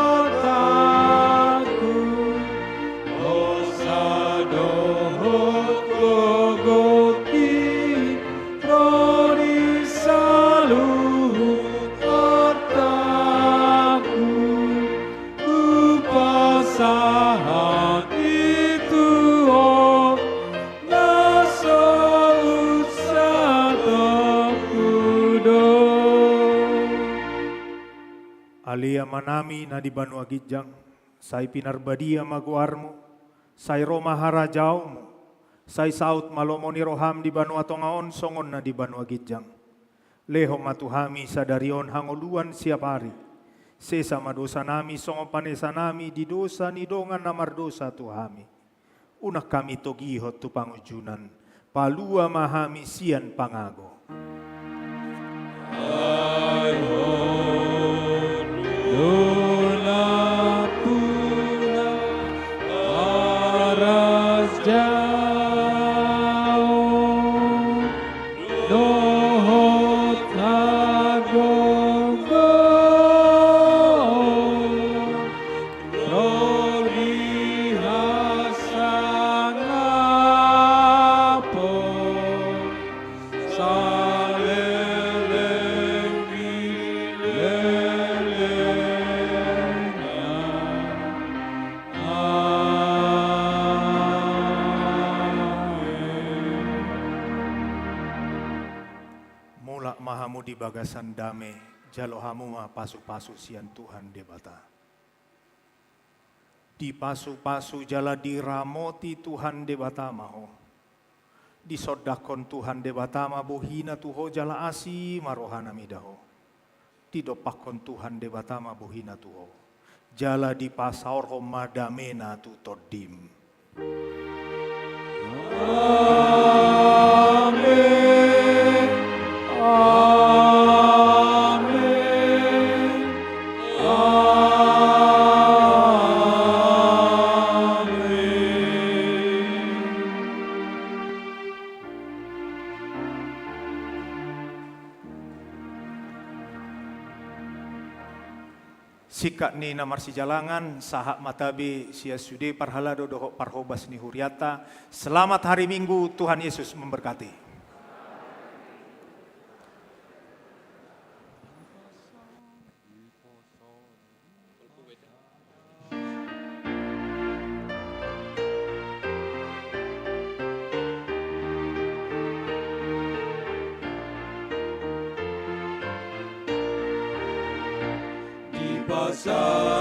hosa dohot gogot i ro di saluhut artangku. Hupasahat i tu Ho na so unsatongku do. Ale Amanami na di banua ginjang, sai pinarbadia ma goarmu, sai ro ma harajaonmu, sai saut ma lomo ni roham di banua tonga on songon na di banua ginjang. Lehon ma tu hami sadari on hangoluan siapari. Sesa ma dosanami songon panesanami di dosa ni dongan na mardosa tu hami. Unang hami togihon tu pangunjunan. Palua ma hami sian pangago. Ai Ho do nampuna harajaon dohot hagogoon ro di hasangapon saleleng ni lelengna. Amen. Mulak ma hamu di bagasan dame, jalo hamu ma pasupasu sian Tuhan Debata. Dipasupasu jala diramoti Tuhan Debata ma ho. Disondangkon Tuhan Debata ma bohina tu ho jala asi ma rohana mida ho. Didompakkon Tuhan Debata ma bohina tu ho. Jala dipasaorhon ma damena tu tondim. Amen. Amen. Amen. Singkat ni na marsijalangan, sahat ma tabe sian sude parhalado dohot parhobas ni hurianta. Selamat hari Minggu, Tuhan Yesus memberkati. Di pasal